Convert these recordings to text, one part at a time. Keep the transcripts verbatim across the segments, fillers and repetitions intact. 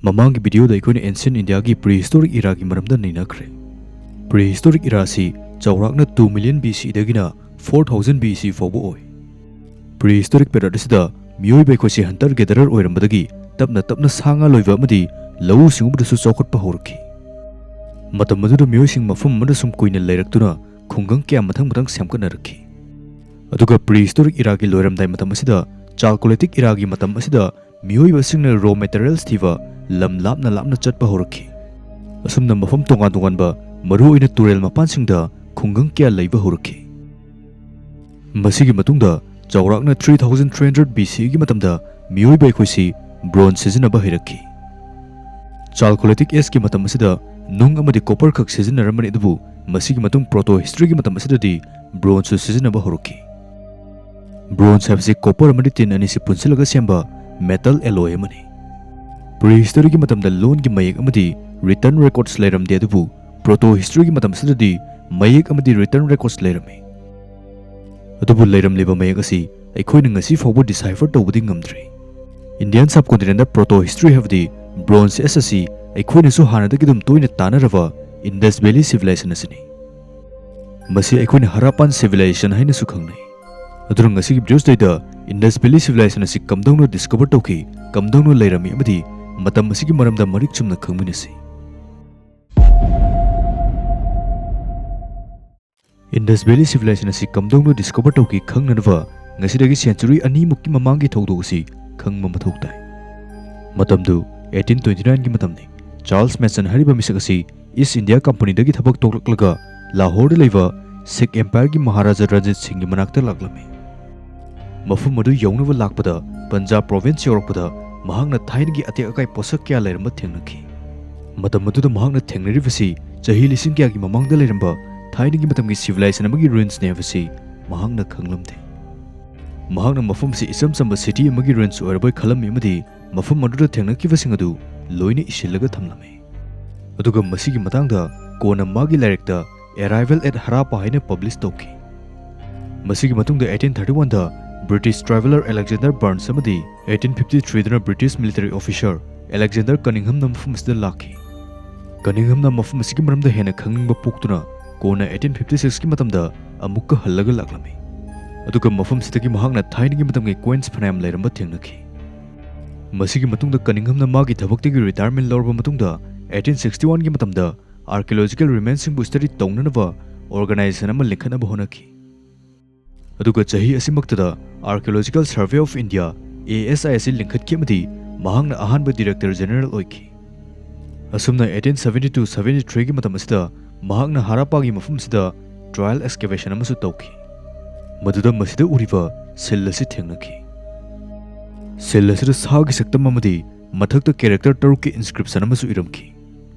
ꯃꯃꯥꯡꯒꯤ ꯚꯤꯗꯤꯑꯣꯗ ꯑꯩꯈꯣꯏꯅ ꯑꯦꯟꯁꯤꯌꯟ ꯏꯟꯗꯤꯌꯥꯒꯤ ꯄ꯭ꯔꯤ ꯍꯤꯁꯇꯣꯔꯤꯛ ꯏꯔꯥꯒꯤ ꯃꯔꯝꯗ ꯅꯩꯅꯈ꯭ꯔꯦ꯫ ꯄ꯭ꯔꯤ ꯍꯤꯁꯇꯣꯔꯤꯛ ꯏꯔꯥꯁꯤ ꯆꯥꯎꯔꯥꯛꯅ ꯇꯨ ꯃꯤꯂꯤꯌꯟ ꯕꯤ ꯁꯤꯗꯒꯤꯅ ꯐꯣꯔ ꯊꯥꯎꯖꯟ ꯕꯤ ꯁꯤ ꯐꯥꯎꯕ ꯑꯣꯏ꯫ ꯄ꯭ꯔꯤ ꯍꯤꯁꯇꯣꯔꯤꯛ ꯄꯦꯔꯤꯌꯗ ꯑꯁꯤꯗ ꯃꯤꯑꯣꯏꯕ ꯑꯩꯈꯣꯏꯁꯤ ꯍꯟꯇꯔ ꯒꯦꯗꯔꯔ ꯑꯣꯏꯔꯝꯕꯗꯒꯤ ꯇꯞꯅ ꯇꯞꯅ ꯁꯥ ꯉꯥ ꯂꯣꯏꯕ ꯑꯃꯗꯤ ꯂꯧꯎ ꯁꯤꯡꯎꯕꯗꯁꯨ ꯆꯥꯎꯈꯠꯄ ꯍꯧꯔꯛꯈꯤ꯫ ꯃꯇꯝ ꯑꯗꯨꯗ ꯃꯤꯑꯣꯏꯁꯤꯡ ꯃꯐꯝ ꯑꯃꯗ ꯁꯨꯝ ꯀꯨꯏꯅ ꯂꯩꯔꯛꯇꯨꯅ ꯈꯨꯡꯒꯪ ꯀꯌꯥ ꯃꯊꯪ ꯃꯊꯪ ꯁꯦꯝꯒꯠꯅꯔꯛꯈꯤ꯫ ꯑꯗꯨꯒ ꯄ꯭ꯔꯤ ꯍꯤꯁꯇꯣꯔꯤꯛ ꯏꯔꯥꯒꯤ ꯂꯣꯏꯔꯝꯗꯥꯏ ꯃꯇꯝ ꯑꯁꯤꯗ, ꯆꯥꯜꯀꯣꯂꯤꯊꯤꯛ ꯏꯔꯥꯒꯤ ꯃꯇꯝ ꯑꯁꯤꯗ, ꯃꯤꯑꯣꯏꯕꯁꯤꯡꯅ ꯔꯣ ꯃꯦꯇꯔꯤꯌꯦꯜꯁ ꯊꯤꯕ, ꯂꯝ ꯂꯥꯞꯅ ꯂꯥꯞꯅ ꯆꯠꯄ ꯍꯧꯔꯛꯈꯤ꯫ ꯑꯁꯨꯝꯅ ꯃꯐꯝ ꯇꯣꯉꯥꯟ ꯇꯣꯉꯥꯟꯕ, ꯃꯔꯨꯑꯣꯏꯅ ꯇꯨꯔꯦꯜ ꯃꯄꯥꯟꯁꯤꯡꯗ ꯈꯨꯡꯒꯪ ꯀꯌꯥ ꯂꯩꯕ ꯍꯧꯔꯛꯈꯤ꯫ ꯃꯁꯤꯒꯤ ꯃꯇꯨꯡꯗ ꯆꯥꯎꯔꯥꯛꯅ three thousand three hundred B ꯁꯤꯒꯤ ꯃꯇꯝꯗ ꯃꯤꯑꯣꯏꯕ ꯑꯩꯈꯣꯏꯁꯤ ꯕ꯭ꯔꯣꯟꯖ ꯁꯤꯖꯤꯟꯅꯕ ꯍꯩꯔꯛꯈꯤ꯫ ꯆꯥꯜꯀꯣꯂꯤꯊꯤꯛ ꯑꯦꯖꯀꯤ ꯃꯇꯝ ꯑꯁꯤꯗ ꯅꯨꯡ ꯑꯃꯗꯤ ꯀꯣꯄꯔ ꯈꯛ ꯁꯤꯖꯤꯟꯅꯔꯝꯕꯅꯤ, ꯑꯗꯨꯕꯨ ꯃꯁꯤꯒꯤ ꯃꯇꯨꯡ ꯄ꯭ꯔꯣꯇꯣ ꯍꯤꯁꯇ꯭ꯔꯤꯒꯤ ꯃꯇꯝ ꯑꯁꯤꯗꯗꯤ ꯕ꯭ꯔꯣꯟꯖꯁꯨ ꯁꯤꯖꯤꯟꯅꯕ ꯍꯧꯔꯛꯈꯤ꯫ ꯕ꯭ꯔꯣꯟꯖ ꯍꯥꯏꯕꯁꯤ ꯀꯣꯄꯔ ꯑꯃꯗꯤ ꯇꯤꯟ ꯑꯅꯤꯁꯤ ꯄꯨꯟꯁꯤꯜꯂꯒ ꯁꯦꯝꯕ ꯃꯦꯇꯜ ꯑꯦꯂꯣꯏ ꯑꯃꯅꯤ꯫ ꯄ꯭ꯔꯤ ꯍꯤꯁꯇꯣꯔꯤꯒꯤ ꯃꯇꯝꯗ ꯂꯣꯟꯒꯤ ꯃꯌꯦꯛ ꯑꯃꯗꯤ ꯔꯤꯇꯟ ꯔꯦꯀꯣꯔꯗꯁ ꯂꯩꯔꯝꯗꯦ, ꯑꯗꯨꯕꯨ ꯄ꯭ꯔꯣꯇꯣ ꯍꯤꯁꯇ꯭ꯔꯤꯒꯤ ꯃꯇꯝ ꯑꯁꯤꯗꯗꯤ ꯃꯌꯦꯛ ꯑꯃꯗꯤ ꯔꯤꯇꯟ ꯔꯦꯀꯣꯔꯗꯁ ꯂꯩꯔꯝꯃꯤ꯫ ꯑꯗꯨꯕꯨ ꯂꯩꯔꯝꯂꯤꯕ ꯃꯌꯦꯛ ꯑꯁꯤ ꯑꯩꯈꯣꯏꯅ ꯉꯁꯤ ꯐꯥꯎꯕ ꯗꯤꯁꯥꯏꯐꯔ ꯇꯧꯕꯗꯤ ꯉꯝꯗ꯭ꯔꯤ꯫ ꯏꯟꯗꯤꯌꯥꯟ ꯁꯕꯀꯣꯟꯇꯤꯅꯦꯟꯗ ꯄ꯭ꯔꯣꯇꯣ ꯍꯤꯁꯇ꯭ꯔꯤ ꯍꯥꯏꯕꯗꯤ ꯕ꯭ꯔꯣꯟꯖ ꯑꯦꯖ ꯑꯁꯤ ꯑꯩꯈꯣꯏꯅꯁꯨ ꯍꯥꯟꯅꯗꯒꯤ ꯑꯗꯨꯝ ꯇꯣꯏꯅ ꯇꯥꯟꯅꯔꯕ ꯏꯟꯗꯁ ꯚꯦꯂꯤ ꯁꯤꯚꯤꯂꯥꯏꯖꯦꯁꯟ ꯑꯁꯤꯅꯤ꯫ ꯃꯁꯤ ꯑꯩꯈꯣꯏꯅ ꯍꯔꯥꯄꯥꯟ ꯁꯤꯚꯤꯂꯥꯏꯖꯦꯁꯟ ꯍꯥꯏꯅꯁꯨ ꯈꯪꯅꯩ꯫ ꯑꯗꯨꯅ ꯉꯁꯤꯒꯤ ꯚꯤꯗꯤꯑꯣꯁꯤꯗꯩꯗ ꯏꯟꯗꯁ ꯚꯦꯂꯤ ꯁꯤꯚꯤꯂꯥꯏꯖꯦꯁꯟ ꯑꯁꯤ ꯀꯝꯗꯧꯅ ꯗꯤꯁꯀꯚꯔ ꯇꯧꯈꯤ, ꯀꯝꯗꯧꯅ ꯂꯩꯔꯝꯃꯤ ꯑꯃꯗꯤ ꯃꯇꯝ ꯑꯁꯤꯒꯤ ꯃꯔꯝꯗ ꯃꯔꯤꯛ ꯆꯨꯝꯅ ꯈꯪꯃꯤꯟꯅꯁꯤ꯫ ꯏꯟꯗꯁ ꯚꯦꯂꯤ ꯁꯤꯚꯤꯂꯥꯏꯖꯦꯁꯟ ꯑꯁꯤ ꯀꯝꯗꯧꯅ ꯗꯤꯁꯀꯚꯔ ꯇꯧꯈꯤ ꯈꯪꯅꯅꯕ ꯉꯁꯤꯗꯒꯤ ꯁꯦꯟꯆꯨꯔꯤ ꯑꯅꯤꯃꯨꯛꯀꯤ ꯃꯃꯥꯡꯒꯤ ꯊꯧꯗꯣꯛ ꯑꯁꯤ ꯈꯪꯕ ꯃꯊꯧ ꯇꯥꯏ꯫ ꯃꯇꯝꯗꯨ ꯑꯩꯠꯇꯤꯟ ꯇ꯭ꯋꯦꯟꯇꯤ ꯅꯥꯏꯟꯒꯤ ꯃꯇꯝꯅꯤ꯫ ꯆꯥꯔꯜꯁ ꯃꯦꯁꯟ ꯍꯥꯏꯔꯤꯕ ꯃꯤꯁꯛ ꯑꯁꯤ ꯏꯁ ꯏꯟꯗꯤꯌꯥ ꯀꯝꯄꯅꯤꯗꯒꯤ ꯊꯕꯛ ꯇꯣꯛꯂꯛꯂꯒ ꯂꯥꯍꯣꯔꯗ ꯂꯩꯕ ꯁꯤꯈ ꯑꯦꯝꯄꯥꯌꯔꯒꯤ ꯃꯍꯥꯔꯥꯖꯥ ꯔꯟꯖꯤꯠ ꯁꯤꯡꯒꯤ ꯃꯅꯥꯛꯇ ꯂꯥꯛꯂꯝꯃꯤ꯫ ꯃꯐꯝ ꯑꯗꯨ ꯌꯧꯅꯕ ꯂꯥꯛꯄꯗ ꯄꯟꯖꯥꯕ ꯄ꯭ꯔꯣꯚꯤꯟꯁ ꯌꯧꯔꯛꯄꯗ ꯃꯍꯥꯛꯅ ꯊꯥꯏꯅꯒꯤ ꯑꯇꯦꯛ ꯑꯀꯥꯏ ꯄꯣꯠꯁꯛ ꯀꯌꯥ ꯂꯩꯔꯝꯕ ꯊꯦꯡꯅꯈꯤ꯫ ꯃꯇꯝ ꯑꯗꯨꯗ ꯃꯍꯥꯛꯅ ꯊꯦꯡꯅꯔꯤꯕꯁꯤ ꯆꯍꯤ ꯂꯤꯁꯤꯡ ꯀꯌꯥꯒꯤ ꯃꯃꯥꯡꯗ ꯂꯩꯔꯝꯕ ꯊꯥꯏꯅꯒꯤ ꯃꯇꯝꯒꯤ ꯁꯤꯚꯤꯂꯥꯏꯖꯦꯁꯟ ꯑꯃꯒꯤ ꯔꯨꯏꯟꯁꯅꯤ ꯍꯥꯏꯕꯁꯤ ꯃꯍꯥꯛꯅ ꯈꯪꯂꯝꯗꯦ꯫ ꯃꯍꯥꯛꯅ ꯃꯐꯝ ꯑꯁꯤ ꯏꯆꯝ ꯆꯝꯕ ꯁꯤꯇꯤ ꯑꯃꯒꯤ ꯔꯨꯏꯟꯁ ꯑꯣꯏꯔꯕꯣꯏ ꯈꯜꯂꯝꯃꯤ ꯑꯃꯗꯤ ꯃꯐꯝ ꯑꯗꯨꯗ ꯊꯦꯡꯅꯈꯤꯕꯁꯤꯡ ꯑꯗꯨ ꯂꯣꯏꯅ ꯏꯁꯤꯜꯂꯒ ꯊꯝꯂꯝꯃꯤ꯫ ꯑꯗꯨꯒ ꯃꯁꯤꯒꯤ ꯃꯇꯥꯡꯗ ꯀꯣꯟꯅ ꯃꯥꯒꯤ ꯂꯥꯏꯔꯤꯛꯇ Arrival at Harappa ꯍꯥꯏꯅ ꯄꯕ꯭ꯂꯤꯁ ꯇꯧꯈꯤ꯫ ꯃꯁꯤꯒꯤ ꯃꯇꯨꯡꯗ ꯑꯩꯠꯇꯤꯟ ꯊꯥꯔꯇꯤ ꯋꯥꯟꯗ ꯕ꯭ꯔꯤꯇꯤꯁ ꯇ꯭ꯔꯥꯚꯦꯂꯔ ꯑꯂꯦꯛꯖꯦꯟꯗꯔ ꯕꯔꯟꯁ ꯑꯃꯗꯤ ꯑꯩꯠꯇꯤꯟ ꯐꯤꯐꯇꯤ ꯊ꯭ꯔꯤꯗꯅ ꯕ꯭ꯔꯤꯇꯤꯁ ꯃꯤꯂꯤꯇꯔꯤ ꯑꯣꯐꯤꯁꯔ ꯑꯂꯦꯛꯖꯦꯟꯗꯔ ꯀꯅꯤꯡꯍꯝꯅ ꯃꯐꯝ ꯑꯁꯤꯗ ꯂꯥꯛꯈꯤ꯫ ꯀꯅꯤꯡꯍꯝꯅ ꯃꯐꯝ ꯑꯁꯤꯒꯤ ꯃꯔꯝꯗ ꯍꯦꯟꯅ ꯈꯪꯅꯤꯡꯕ ꯄꯣꯛꯇꯨꯅ ꯀꯣꯟꯅ eighteen fifty six ꯀꯤ ꯃꯇꯝꯗ ꯑꯃꯨꯛꯀ ꯍꯜꯂꯒ ꯂꯥꯛꯂꯝꯃꯤ꯫ ꯑꯗꯨꯒ ꯃꯐꯝꯁꯤꯗꯒꯤ ꯃꯍꯥꯛꯅ ꯊꯥꯏꯅꯒꯤ ꯃꯇꯝꯒꯤ coins ꯐꯅꯌꯥꯝ ꯂꯩꯔꯝꯕ ꯊꯦꯡꯅꯈꯤ꯫ ꯃꯁꯤꯒꯤ ꯃꯇꯨꯡꯗ ꯀꯅꯤꯡꯍꯝꯅ ꯃꯥꯒꯤ ꯊꯕꯛꯇꯒꯤ retirement ꯂꯧꯔꯕ ꯃꯇꯨꯡꯗ eighteen sixty one ꯒꯤ ꯃꯇꯝꯗ archaeological remains ꯁꯤꯡꯕꯨ study ꯇꯧꯅꯅꯕ organization ꯑꯃ ꯂꯤꯡꯈꯠꯅꯕ ꯍꯣꯠꯅꯈꯤ꯫ ꯑꯗꯨꯒ ꯆꯍꯤ ꯑꯁꯤꯃꯛꯇꯗ Archaeological Survey of India, A S I, ꯑꯁꯤ ꯂꯤꯡꯈꯠꯈꯤ ꯑꯃꯗꯤ ꯃꯍꯥꯛꯅ ꯑꯍꯥꯟꯕ Director General ꯑꯣꯏꯈꯤ꯫ ꯑꯁꯨꯝꯅ eighteen seventy two seventy three ꯒꯤ ꯃꯇꯝ ꯑꯁꯤꯗ ꯃꯍꯥꯛꯅ ꯍꯔꯥꯞꯄꯥꯒꯤ ꯃꯐꯝ ꯑꯁꯤꯗ trial excavation ꯑꯃꯁꯨ ꯇꯧꯈꯤ, ꯃꯗꯨꯗ ꯃꯁꯤꯗ ꯎꯔꯤꯕ ꯁꯤꯜ ꯑꯁꯤ ꯊꯦꯡꯅꯈꯤ꯫ ꯁꯤꯜ ꯑꯁꯤꯗ ꯁꯥꯒꯤ ꯁꯛꯇꯝ ꯑꯃꯗꯤ ꯃꯊꯛꯇ character ꯇꯔꯨꯛꯀꯤ inscription ꯑꯃꯁꯨ ꯏꯔꯝꯈꯤ꯫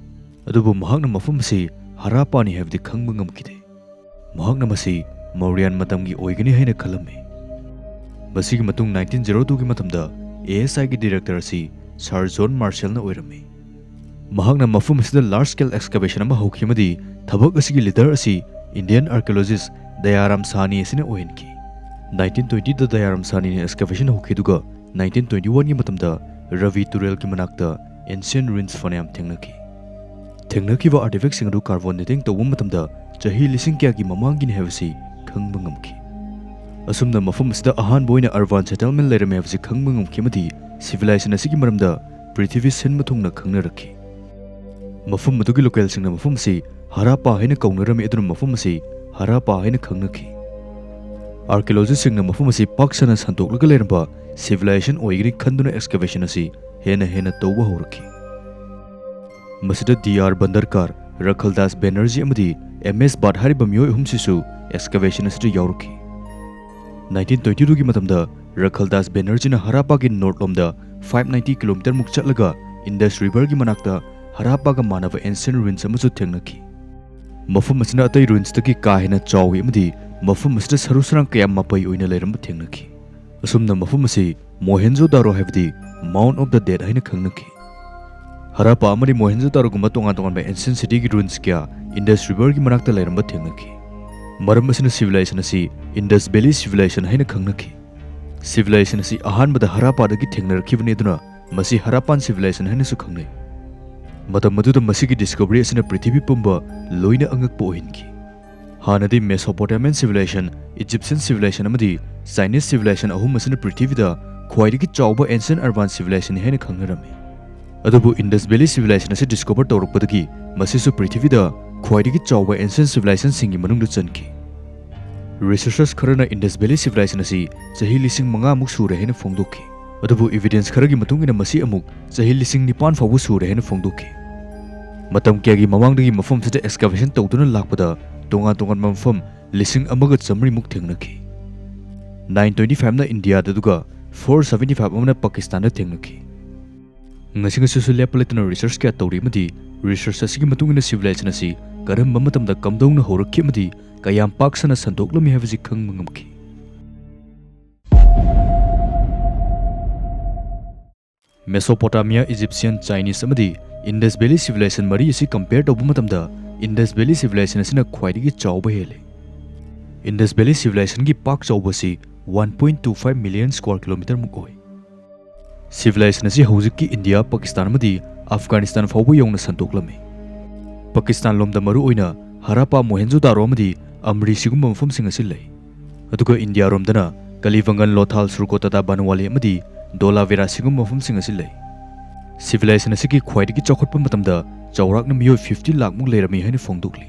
ꯑꯗꯨꯕꯨ ꯃꯍꯥꯛꯅ ꯃꯐꯝ ꯑꯁꯤ ꯍꯔꯥꯞꯄꯥꯅꯤ ꯍꯥꯏꯕꯗꯤ ꯈꯪꯕ ꯉꯝꯈꯤꯗꯦ꯫ ꯃꯍꯥꯛꯅ ꯃꯁꯤ ꯃꯧꯔꯤꯌꯥꯟ ꯃꯇꯝꯒꯤ ꯑꯣꯏꯒꯅꯤ ꯍꯥꯏꯅ ꯈꯜꯂꯝꯃꯤ꯫ ꯃꯁꯤꯒꯤ ꯃꯇꯨꯡ nineteen zero two ꯒꯤ ꯃꯇꯝꯗ A S I ꯒꯤ Director ꯑꯁꯤ Sir John Marshall ꯅ ꯑꯣꯏꯔꯝꯃꯤ꯫ ꯃꯍꯥꯛꯅ ꯃꯐꯝ ꯑꯁꯤꯗ large scale excavation ꯑꯃ ꯍꯧꯈꯤ ꯑꯃꯗꯤ ꯊꯕꯛ ꯑꯁꯤꯒꯤ leader ꯑꯁꯤ Indian archaeologist ꯗꯌꯥꯔꯥꯝ ꯁꯥꯍꯅꯤ ꯑꯁꯤꯅ ꯑꯣꯏꯍꯟꯈꯤ꯫ nineteen twenty ꯗ ꯗꯌꯥꯔꯥꯝ ꯁꯥꯍꯅꯤꯅ excavation ꯍꯧꯈꯤ, ꯑꯗꯨꯒ nineteen twenty one ꯒꯤ ꯃꯇꯝꯗ ꯔꯕꯤ ꯇꯨꯔꯦꯜꯒꯤ ꯃꯅꯥꯛꯇ ancient ruins ꯐꯅꯌꯥꯝ ꯊꯦꯡꯅꯈꯤ꯫ ꯊꯦꯡꯅꯈꯤꯕ artifact ꯁꯤꯡ ꯑꯗꯨ carbon dating ꯇꯧꯕ ꯃꯇꯝꯗ ꯆꯍꯤ ꯂꯤꯁꯤꯡ ꯀꯌꯥꯒꯤ ꯃꯃꯥꯡꯒꯤꯅꯤ ꯍꯥꯏꯕꯁꯤ ꯈꯪꯕ ꯉꯝꯈꯤ꯫ ꯑꯁꯨꯝꯅ ꯃꯐꯝ ꯑꯁꯤꯗ ꯑꯍꯥꯟꯕ ꯑꯣꯏꯅ urban settlement ꯂꯩꯔꯝꯃꯤ ꯍꯥꯏꯕꯁꯤ ꯈꯪꯕ ꯉꯝꯈꯤ ꯑꯃꯗꯤ civilization ꯑꯁꯤꯒꯤ ꯃꯔꯝꯗ ꯄ꯭ꯔꯤꯊꯤꯕꯤ ꯁꯤꯟꯕ ꯊꯨꯡꯅ ꯈꯪꯅꯔꯛꯈꯤ꯫ ꯃꯐꯝ ꯑꯗꯨꯒꯤ local ꯁꯤꯡꯅ ꯃꯐꯝ ꯑꯁꯤ ꯍꯔꯥꯞꯄꯥ ꯍꯥꯏꯅ ꯀꯧꯅꯔꯝꯃꯤ, ꯑꯗꯨꯅ ꯃꯐꯝ ꯑꯁꯤ ꯍꯔꯥꯞꯄꯥ ꯍꯥꯏꯅ ꯈꯪꯅꯈꯤ꯫ Archaeologist ꯁꯤꯡꯅ ꯃꯐꯝ ꯑꯁꯤ ꯄꯥꯛ ꯁꯟꯅ ꯁꯟꯗꯣꯛꯂꯒ ꯂꯩꯔꯝꯕ civilization ꯑꯣꯏꯒꯅꯤ ꯈꯟꯗꯨꯅ excavation ꯑꯁꯤ ꯍꯦꯟꯅ ꯍꯦꯟꯅ ꯇꯧꯕ ꯍꯧꯔꯛꯈꯤ꯫ ꯃꯁꯤꯗ ꯗꯤ ꯑꯥꯔ ꯕꯟꯗꯔꯀꯥꯔ, ꯔꯈꯜꯗꯥꯁ ꯕꯦꯅꯔꯖꯤ ꯑꯃꯗꯤ ꯑꯦꯝ ꯑꯦꯁ ꯕꯥꯠ ꯍꯥꯏꯔꯤꯕ ꯃꯤꯑꯣꯏ ꯑꯍꯨꯝꯁꯤꯁꯨ excavation ꯑꯁꯤꯗ ꯌꯥꯎꯔꯛꯈꯤ꯫ nineteen twenty two ꯒꯤ ꯃꯇꯝꯗ ꯔꯈꯜꯗꯥꯁ ꯕꯦꯅꯔꯖꯤꯅ ꯍꯔꯥꯞꯄꯥꯒꯤ north ꯂꯣꯝꯗ five ninety kilometer ꯃꯨꯛ ꯆꯠꯂꯒ Indus River ꯒꯤ ꯃꯅꯥꯛꯇ ꯍꯔꯥꯞꯄꯥꯒ ꯃꯥꯟꯅꯕ ancient ruins ꯑꯃꯁꯨ ꯊꯦꯡꯅꯈꯤ꯫ ꯃꯐꯝ ꯑꯁꯤꯅ ꯑꯇꯩ ruins ꯇꯒꯤ ꯀꯥ ꯍꯦꯟꯅ ꯆꯥꯎꯏ ꯑꯃꯗꯤ ꯃꯐꯝ ꯑꯁꯤꯗ ꯁꯔꯨ ꯁꯔꯥꯡ ꯀꯌꯥ ꯃꯄꯩ ꯑꯣꯏꯅ ꯂꯩꯔꯝꯕ ꯊꯦꯡꯅꯈꯤ꯫ ꯑꯁꯨꯝꯅ ꯃꯐꯝ ꯑꯁꯤ ꯃꯣꯍꯦꯟꯖꯣ ꯗꯥꯔꯣ ꯍꯥꯏꯕꯗꯤ Mound of the Dead ꯍꯥꯏꯅ ꯈꯪꯅꯈꯤ꯫ ꯍꯔꯥꯞꯄꯥ ꯑꯃꯗꯤ ꯃꯣꯍꯦꯟꯖꯣ ꯗꯥꯔꯣꯒꯨꯝꯕ ꯇꯣꯉꯥꯟ ꯇꯣꯉꯥꯟꯕ ancient city ꯒꯤ ruins ꯀꯌꯥ Indus River ꯒꯤ ꯃꯅꯥꯛꯇ ꯂꯩꯔꯝꯕ ꯊꯦꯡꯅꯈꯤ꯫ ꯃꯔꯝ ꯑꯁꯤꯅ civilization ꯑꯁꯤ Indus Valley Civilization ꯍꯥꯏꯅ ꯈꯪꯅꯈꯤ꯫ Civilization ꯑꯁꯤ ꯑꯍꯥꯟꯕꯗ ꯍꯔꯥꯞꯄꯥꯗꯒꯤ ꯊꯦꯡꯅꯔꯛꯈꯤꯕꯅꯤ, ꯑꯗꯨꯅ ꯃꯁꯤ ꯍꯔꯥꯄꯥꯟ ꯁꯤꯚꯤꯂꯥꯏꯖꯦꯁꯟ ꯍꯥꯏꯅꯁꯨ ꯈꯪꯅꯩ꯫ ꯃꯇꯝ ꯑꯗꯨꯗ ꯃꯁꯤꯒꯤ ꯗꯤꯁꯀꯣꯚꯔꯤ ꯑꯁꯤꯅ ꯄ꯭ꯔꯤꯊꯤꯕꯤ ꯄꯨꯝꯕ ꯂꯣꯏꯅ ꯑꯉꯛꯄ ꯑꯣꯏꯍꯟꯈꯤ꯫ ꯍꯥꯟꯅꯗꯤ ꯃꯦꯁꯣꯄꯣꯇꯥꯃꯤꯌꯥꯟ ꯁꯤꯚꯤꯂꯥꯏꯖꯦꯁꯟ, ꯏꯖꯤꯞꯁꯤꯌꯟ ꯁꯤꯚꯤꯂꯥꯏꯖꯦꯁꯟ ꯑꯃꯗꯤ ꯆꯥꯏꯅꯤꯁ ꯁꯤꯚꯤꯂꯥꯏꯖꯦꯁꯟ ꯑꯍꯨꯝ ꯑꯁꯤꯅ ꯄ꯭ꯔꯤꯊꯤꯕꯤꯗ ꯈ꯭ꯋꯥꯏꯗꯒꯤ ꯆꯥꯎꯕ ꯑꯦꯟꯁꯤꯌꯟ ꯑꯔꯕꯥꯟ ꯁꯤꯚꯤꯂꯥꯏꯖꯦꯁꯟꯅꯤ ꯍꯥꯏꯅ ꯈꯪꯅꯔꯝꯃꯤ꯫ ꯑꯗꯨꯕꯨ ꯏꯟꯗꯁ ꯚꯦꯂꯤ ꯁꯤꯚꯤꯂꯥꯏꯖꯦꯁꯟ ꯑꯁꯤ ꯗꯤꯁꯀꯣꯚꯔ ꯇꯧꯔꯛꯄꯗꯒꯤ ꯃꯁꯤꯁꯨ ꯄ꯭ꯔꯤꯊꯤꯕꯤꯗ ꯈ꯭ꯋꯥꯏꯗꯒꯤ ꯆꯥꯎꯕ ꯑꯦꯟꯁꯤꯌꯟ ꯁꯤꯚꯤꯂꯥꯏꯖꯦꯁꯟꯁꯤꯡꯒꯤ ꯃꯅꯨꯡꯗ ꯆꯟꯈꯤ꯫ ꯔꯤꯁꯔꯆꯔꯁ ꯈꯔꯅ ꯏꯟꯗꯁ ꯚꯦꯂꯤ ꯁꯤꯚꯤꯂꯥꯏꯖꯦꯁꯟ ꯑꯁꯤ ꯆꯍꯤ ꯂꯤꯁꯤꯡ ꯃꯉꯥꯃꯨꯛ ꯁꯨꯔꯦ ꯍꯥꯏꯅ ꯐꯣꯡꯗꯣꯛꯈꯤ꯫ ꯑꯗꯨꯕꯨ ꯏꯚꯤꯗꯦꯟꯁ ꯈꯔꯒꯤ ꯃꯇꯨꯡ ꯏꯟꯅ ꯃꯁꯤ ꯑꯃꯨꯛ ꯆꯍꯤ ꯂꯤꯁꯤꯡ ꯅꯤꯄꯥꯟ ꯐꯥꯎꯕ ꯁꯨꯔꯦ ꯍꯥꯏꯅ ꯐꯣꯡꯗꯣꯛꯈꯤ꯫ ꯃꯇꯝ ꯀꯌꯥꯒꯤ ꯃꯃꯥꯡꯗꯒꯤ ꯃꯐꯝꯁꯤꯗ ꯑꯦꯛꯁꯀꯥꯚꯦꯁꯟ ꯇꯧꯗꯨꯅ ꯂꯥꯛꯄꯗ ꯇꯣꯉꯥꯟ ꯇꯣꯉꯥꯟꯕ ꯃꯐꯝ ꯂꯤꯁꯤꯡ ꯑꯃꯒ ꯆꯥꯃꯔꯤꯃꯨꯛ ꯊꯦꯡꯅꯈꯤ꯫ ꯅꯥꯏꯟ ꯇ꯭ꯋꯦꯟꯇꯤ ꯐꯥꯏꯚꯅ ꯏꯟꯗꯤꯌꯥꯗ, ꯑꯗꯨꯒ ꯐꯣꯔ ꯁꯚꯦꯟꯇꯤ ꯐꯥꯏꯚ ꯑꯃꯅ ꯄꯥꯀꯤꯁꯇꯥꯟꯗ ꯊꯦꯡꯅꯈꯤ꯫ ꯉꯁꯤ ꯉꯁꯤꯁꯨ ꯂꯦꯞꯄ ꯂꯩꯇꯅ ꯔꯤꯁꯔꯆ ꯀꯌꯥ ꯇꯧꯔꯤ ꯑꯃꯗꯤ ꯔꯤꯁꯔꯆ ꯑꯁꯤꯒꯤ ꯃꯇꯨꯡ ꯏꯟꯅ ꯁꯤꯚꯤꯂꯥꯏꯖꯦꯁꯟ ꯑꯁꯤ ꯀꯔꯝꯕ ꯃꯇꯝꯗ ꯀꯝꯗꯧꯅ ꯍꯧꯔꯛꯈꯤ ꯑꯃꯗꯤ ꯀꯌꯥꯝ ꯄꯥꯛ ꯁꯟꯅ ꯁꯟꯗꯣꯛꯂꯝꯃꯤ ꯍꯥꯏꯕꯁꯤ ꯈꯪꯕ ꯉꯝꯈꯤ꯫ ꯃꯦꯁꯣꯄꯣꯇꯥꯃꯤꯌꯥ, ꯏꯖꯤꯞꯁꯤꯌꯟ, ꯆꯥꯏꯅꯤꯁ ꯑꯃꯗꯤ ꯏꯟꯗꯁ ꯚꯦꯂꯤ ꯁꯤꯚꯤꯂꯥꯏꯖꯦꯁꯟ ꯃꯔꯤ ꯑꯁꯤ ꯀꯝꯄꯦꯌꯔ ꯇꯧꯕ ꯃꯇꯝꯗ ꯏꯟꯗꯁ ꯚꯦꯂꯤ ꯁꯤꯚꯤꯂꯥꯏꯖꯦꯁꯟ ꯑꯁꯤꯅ ꯈ꯭ꯋꯥꯏꯗꯒꯤ ꯆꯥꯎꯕ ꯍꯦꯜꯂꯤ꯫ ꯏꯟꯗꯁ ꯚꯦꯂꯤ ꯁꯤꯚꯤꯂꯥꯏꯖꯦꯁꯟꯒꯤ ꯄꯥꯛ ꯆꯥꯎꯕ ꯑꯁꯤ one point two five million square ꯀꯤꯂꯣꯃꯤꯇꯔꯃꯨꯛ ꯑꯣꯏ꯫ ꯁꯤꯚꯤꯂꯥꯏꯖꯦꯁꯟ ꯑꯁꯤ ꯍꯧꯖꯤꯛꯀꯤ ꯏꯟꯗꯤꯌꯥ, ꯄꯥꯀꯤꯁꯇꯥꯟ ꯑꯃꯗꯤ ꯑꯐꯒꯥꯅꯤꯁꯇꯥꯟ ꯐꯥꯎꯕ ꯌꯧꯅ ꯁꯟꯗꯣꯛꯂꯝꯃꯤ꯫ ꯄꯥꯀꯤꯁꯇꯥꯟ ꯂꯣꯝꯗ ꯃꯔꯨꯑꯣꯏꯅ ꯍꯔꯥꯄꯥ, ꯃꯣꯍꯦꯟꯖꯣꯗꯥꯔꯣ ꯑꯃꯗꯤ ꯑꯝꯔꯤ ꯁꯤꯒꯨꯝꯕ ꯃꯐꯝꯁꯤꯡ ꯑꯁꯤ ꯂꯩ꯫ ꯑꯗꯨꯒ ꯏꯟꯗꯤꯌꯥꯔꯣꯝꯗꯅ ꯀꯂꯤꯕꯪꯒꯟ, ꯂꯣꯊꯥꯜ, ꯁꯨꯔꯀꯣꯇꯇꯥ, ꯕꯥꯅꯨꯋꯥꯂꯤ ꯑꯃꯗꯤ ꯗꯣꯂꯥꯚꯤꯔꯥ ꯁꯤꯒꯨꯝꯕ ꯃꯐꯝꯁꯤꯡ ꯑꯁꯤ ꯂꯩ꯫ ꯁꯤꯚꯤꯂꯥꯏꯖꯦꯁꯟ ꯑꯁꯤꯒꯤ ꯈ꯭ꯋꯥꯏꯗꯒꯤ ꯆꯥꯎꯈꯠꯄ ꯃꯇꯝꯗ ꯆꯥꯎꯔꯥꯛꯅ ꯃꯤꯑꯣꯏ ꯐꯤꯐꯇꯤ ꯂꯥꯈꯃꯨꯛ ꯂꯩꯔꯝꯃꯤ ꯍꯥꯏꯅ ꯐꯣꯡꯗꯣꯛꯂꯤ꯫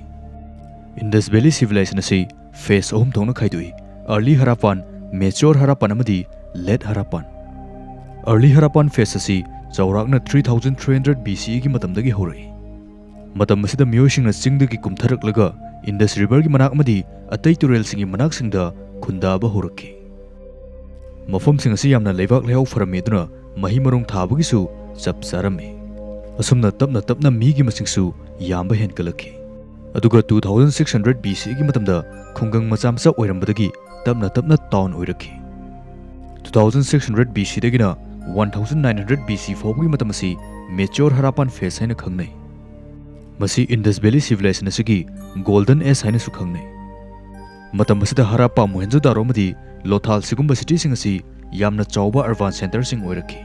ꯏꯟꯗꯁ ꯚꯦꯂꯤ ꯁꯤꯚꯤꯂꯥꯏꯖꯦꯁꯟ ꯑꯁꯤ ꯐꯦꯖ ꯑꯍꯨꯝ ꯊꯣꯛꯅ ꯈꯥꯏꯗꯣꯛꯏ: ꯑꯔꯂꯤ ꯍꯔꯥꯄꯥꯟ, ꯃꯦꯆꯣꯔ ꯍꯔꯥꯄꯥꯟ ꯑꯃꯗꯤ ꯂꯦꯠ ꯍꯔꯥꯄꯥꯟ꯫ ꯑꯔꯂꯤ ꯍꯔꯥꯄꯥꯟ ꯐꯦꯖ ꯑꯁꯤ ꯆꯥꯎꯔꯥꯛꯅ three thousand three hundred B ꯁꯤ ꯏꯒꯤ ꯃꯇꯝꯗꯒꯤ ꯍꯧꯔꯛꯏ꯫ ꯃꯇꯝ ꯑꯁꯤꯗ ꯃꯤꯑꯣꯏꯁꯤꯡꯅ ꯆꯤꯡꯗꯒꯤ ꯀꯨꯝꯊꯔꯛꯂꯒ ꯏꯟꯗꯁ ꯔꯤꯚꯔꯒꯤ ꯃꯅꯥꯛ ꯑꯃꯗꯤ ꯑꯇꯩ ꯇꯨꯔꯦꯜꯁꯤꯡꯒꯤ ꯃꯅꯥꯛꯁꯤꯡꯗ ꯈꯨꯟꯗꯥꯕ ꯍꯧꯔꯛꯈꯤ꯫ ꯃꯐꯝꯁꯤꯡ ꯑꯁꯤ ꯌꯥꯝꯅ ꯂꯩꯕꯥꯛ ꯂꯩꯍꯥꯎ ꯐꯔꯝꯃꯤ, ꯑꯗꯨꯅ ꯃꯍꯩ ꯃꯔꯣꯡ ꯊꯥꯕꯒꯤꯁꯨ ꯆꯞ ꯆꯥꯔꯝꯃꯤ꯫ ꯑꯁꯨꯝꯅ ꯇꯞꯅ ꯇꯞꯅ ꯃꯤꯒꯤ ꯃꯁꯤꯡꯁꯨ ꯌꯥꯝꯕ ꯍꯦꯟꯒꯠꯂꯛꯈꯤ꯫ ꯑꯗꯨꯒ two thousand six hundred B ꯁꯤ ꯏꯒꯤ ꯃꯇꯝꯗ ꯈꯨꯡꯒꯪ ꯃꯆꯥ ꯃꯆꯥ ꯑꯣꯏꯔꯝꯕꯗꯒꯤ ꯇꯞꯅ ꯇꯞꯅ ꯇꯥꯎꯟ ꯑꯣꯏꯔꯛꯈꯤ꯫ Two thousand six hundred B ꯁꯤꯗꯒꯤꯅ one thousand nine hundred B C ꯐꯥꯎꯕꯒꯤ ꯃꯇꯝ ꯑꯁꯤ ꯃꯦꯆꯣꯔ ꯍꯔꯥꯄꯥꯟ ꯐꯦꯖ ꯍꯥꯏꯅ ꯈꯪꯅꯩ꯫ ꯃꯁꯤ ꯏꯟꯗꯁ ꯚꯦꯂꯤ ꯁꯤꯚꯤꯂꯥꯏꯖꯦꯁꯟ ꯑꯁꯤꯒꯤ ꯒꯣꯜꯗꯟ ꯑꯦꯖ ꯍꯥꯏꯅꯁꯨ ꯈꯪꯅꯩ꯫ ꯃꯇꯝ ꯑꯁꯤꯗ ꯍꯔꯥꯄꯥ, ꯃꯣꯍꯦꯟꯖꯣꯗꯥꯔꯣ ꯑꯃꯗꯤ ꯂꯣꯊꯥꯜ ꯁꯤꯒꯨꯝꯕ ꯁꯤꯇꯤꯁꯤꯡ ꯑꯁꯤ ꯌꯥꯝꯅ ꯆꯥꯎꯕ ꯑꯔꯕꯥꯟ ꯁꯦꯟꯇꯔꯁꯤꯡ ꯑꯣꯏꯔꯛꯈꯤ꯫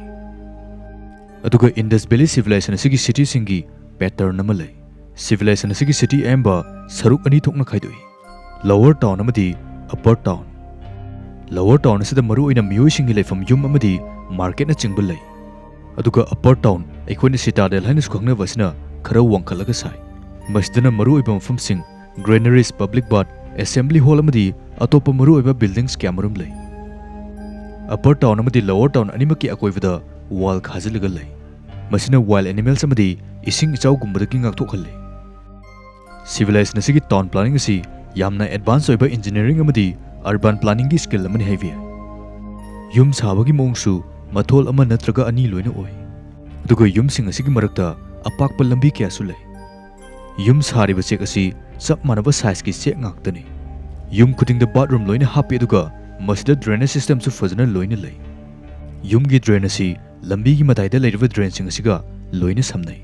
ꯑꯗꯨꯒ Indus Valley Civilization ꯑꯁꯤꯒꯤ ꯁꯤꯇꯤꯁꯤꯡꯒꯤ ꯄꯦꯇꯔꯟ ꯑꯃ ꯂꯩ꯫ ꯁꯤꯚꯤꯂꯥꯏꯖꯦꯁꯟ ꯑꯁꯤꯒꯤ ꯁꯤꯇꯤ ꯑꯌꯥꯝꯕ ꯁꯔꯨꯛ ꯑꯅꯤ ꯊꯣꯛꯅ ꯈꯥꯏꯗꯣꯛꯏ: ꯂꯣꯋꯔ ꯇꯥꯎꯟ ꯑꯃꯗꯤ ꯑꯞꯄꯔ ꯇꯥꯎꯟ꯫ ꯂꯣꯋꯔ ꯇꯥꯎꯟ ꯑꯁꯤꯗ ꯃꯔꯨꯑꯣꯏꯅ ꯃꯤꯑꯣꯏꯁꯤꯡꯒꯤ ꯂꯩꯐꯝ ꯌꯨꯝ ꯑꯃꯗꯤ ꯃꯥꯔꯀꯦꯠꯅꯆꯤꯡꯕ ꯂꯩ꯫ ꯑꯗꯨꯒ ꯑꯞꯄꯔ ꯇꯥꯎꯟ, ꯑꯩꯈꯣꯏꯅ ꯁꯤꯇꯥꯗꯦꯜ ꯍꯥꯏꯅꯁꯨ ꯈꯪꯅꯕ ꯑꯁꯤꯅ ꯈꯔ ꯋꯥꯡꯈꯠꯂꯒ ꯁꯥꯏ꯫ ꯃꯁꯤꯗꯅ ꯃꯔꯨꯑꯣꯏꯕ ꯃꯐꯝꯁꯤꯡ, ꯒ꯭ꯔꯦꯅꯔꯤꯁ, ꯄꯕ꯭ꯂꯤꯛ ꯕꯥꯠ, ꯑꯦꯁꯦꯝꯕ꯭ꯂꯤ ꯍꯣꯜ ꯑꯃꯗꯤ ꯑꯇꯣꯞꯄ ꯃꯔꯨꯑꯣꯏꯕ ꯕꯤꯜꯗꯤꯡꯁ ꯀꯌꯥꯃꯔꯨꯝ ꯂꯩ꯫ ꯑꯞꯄꯔ ꯇꯥꯎꯟ ꯑꯃꯗꯤ ꯂꯣꯋꯔ ꯇꯥꯎꯟ ꯑꯅꯤꯃꯛꯀꯤ ꯑꯀꯣꯏꯕꯗ ꯋꯥꯜ ꯈꯥꯖꯤꯜꯂꯒ ꯂꯩ꯫ ꯃꯁꯤꯅ ꯋꯥꯏꯜꯗ ꯑꯦꯅꯤꯃꯦꯜꯁ ꯑꯃꯗꯤ ꯏꯁꯤꯡ ꯏꯆꯥꯎꯒꯨꯝꯕꯗꯒꯤ ꯉꯥꯛꯊꯣꯛꯍꯜꯂꯤ꯫ ꯁꯤꯚꯤꯂꯥꯏꯖꯦꯁꯟ ꯑꯁꯤꯒꯤ ꯇꯥꯎꯟ ꯄ꯭ꯂꯥꯅꯤꯡ ꯑꯁꯤ ꯌꯥꯝꯅ ꯑꯦꯗꯚꯥꯟꯁ ꯑꯣꯏꯕ ꯏꯟꯖꯤꯅꯤꯌꯔꯤꯡ ꯑꯃꯗꯤ ꯑꯔꯕꯥꯟ ꯄ꯭ꯂꯥꯅꯤꯡꯒꯤ ꯁ꯭ꯀꯤꯜ ꯑꯃꯅꯤ ꯍꯥꯏꯕ ꯌꯥꯏ꯫ ꯌꯨꯝ ꯁꯥꯕꯒꯤ ꯃꯑꯣꯡꯁꯨ ꯃꯊꯣꯜ ꯑꯃ ꯅꯠꯇ꯭ꯔꯒ ꯑꯅꯤ ꯂꯣꯏꯅ ꯑꯣꯏ꯫ ꯑꯗꯨꯒ ꯌꯨꯝꯁꯤꯡ ꯑꯁꯤꯒꯤ ꯃꯔꯛꯇ ꯑꯄꯥꯛꯄ ꯂꯝꯕꯤ ꯀꯌꯥꯁꯨ ꯂꯩ꯫ ꯌꯨꯝ ꯁꯥꯔꯤꯕ ꯆꯦꯛ ꯑꯁꯤ ꯆꯞ ꯃꯥꯟꯅꯕ ꯁꯥꯏꯖꯀꯤ ꯆꯦꯛ ꯉꯥꯛꯇꯅꯤ꯫ ꯌꯨꯝ ꯈꯨꯗꯤꯡꯗ ꯕꯥꯠꯔꯨꯝ ꯂꯣꯏꯅ ꯍꯥꯞꯄꯤ, ꯑꯗꯨꯒ ꯃꯁꯤꯗ ꯗ꯭ꯔꯦꯅꯦꯖ ꯁꯤꯁꯇꯦꯝꯁꯨ ꯐꯖꯅ ꯂꯣꯏꯅ ꯂꯩ꯫ ꯌꯨꯝꯒꯤ ꯗ꯭ꯔꯦꯟ ꯑꯁꯤ ꯂꯝꯕꯤꯒꯤ ꯃꯇꯥꯏꯗ ꯂꯩꯔꯤꯕ ꯗ꯭ꯔꯦꯟꯁꯤꯡ ꯑꯁꯤꯒ ꯂꯣꯏꯅ ꯁꯝꯅꯩ꯫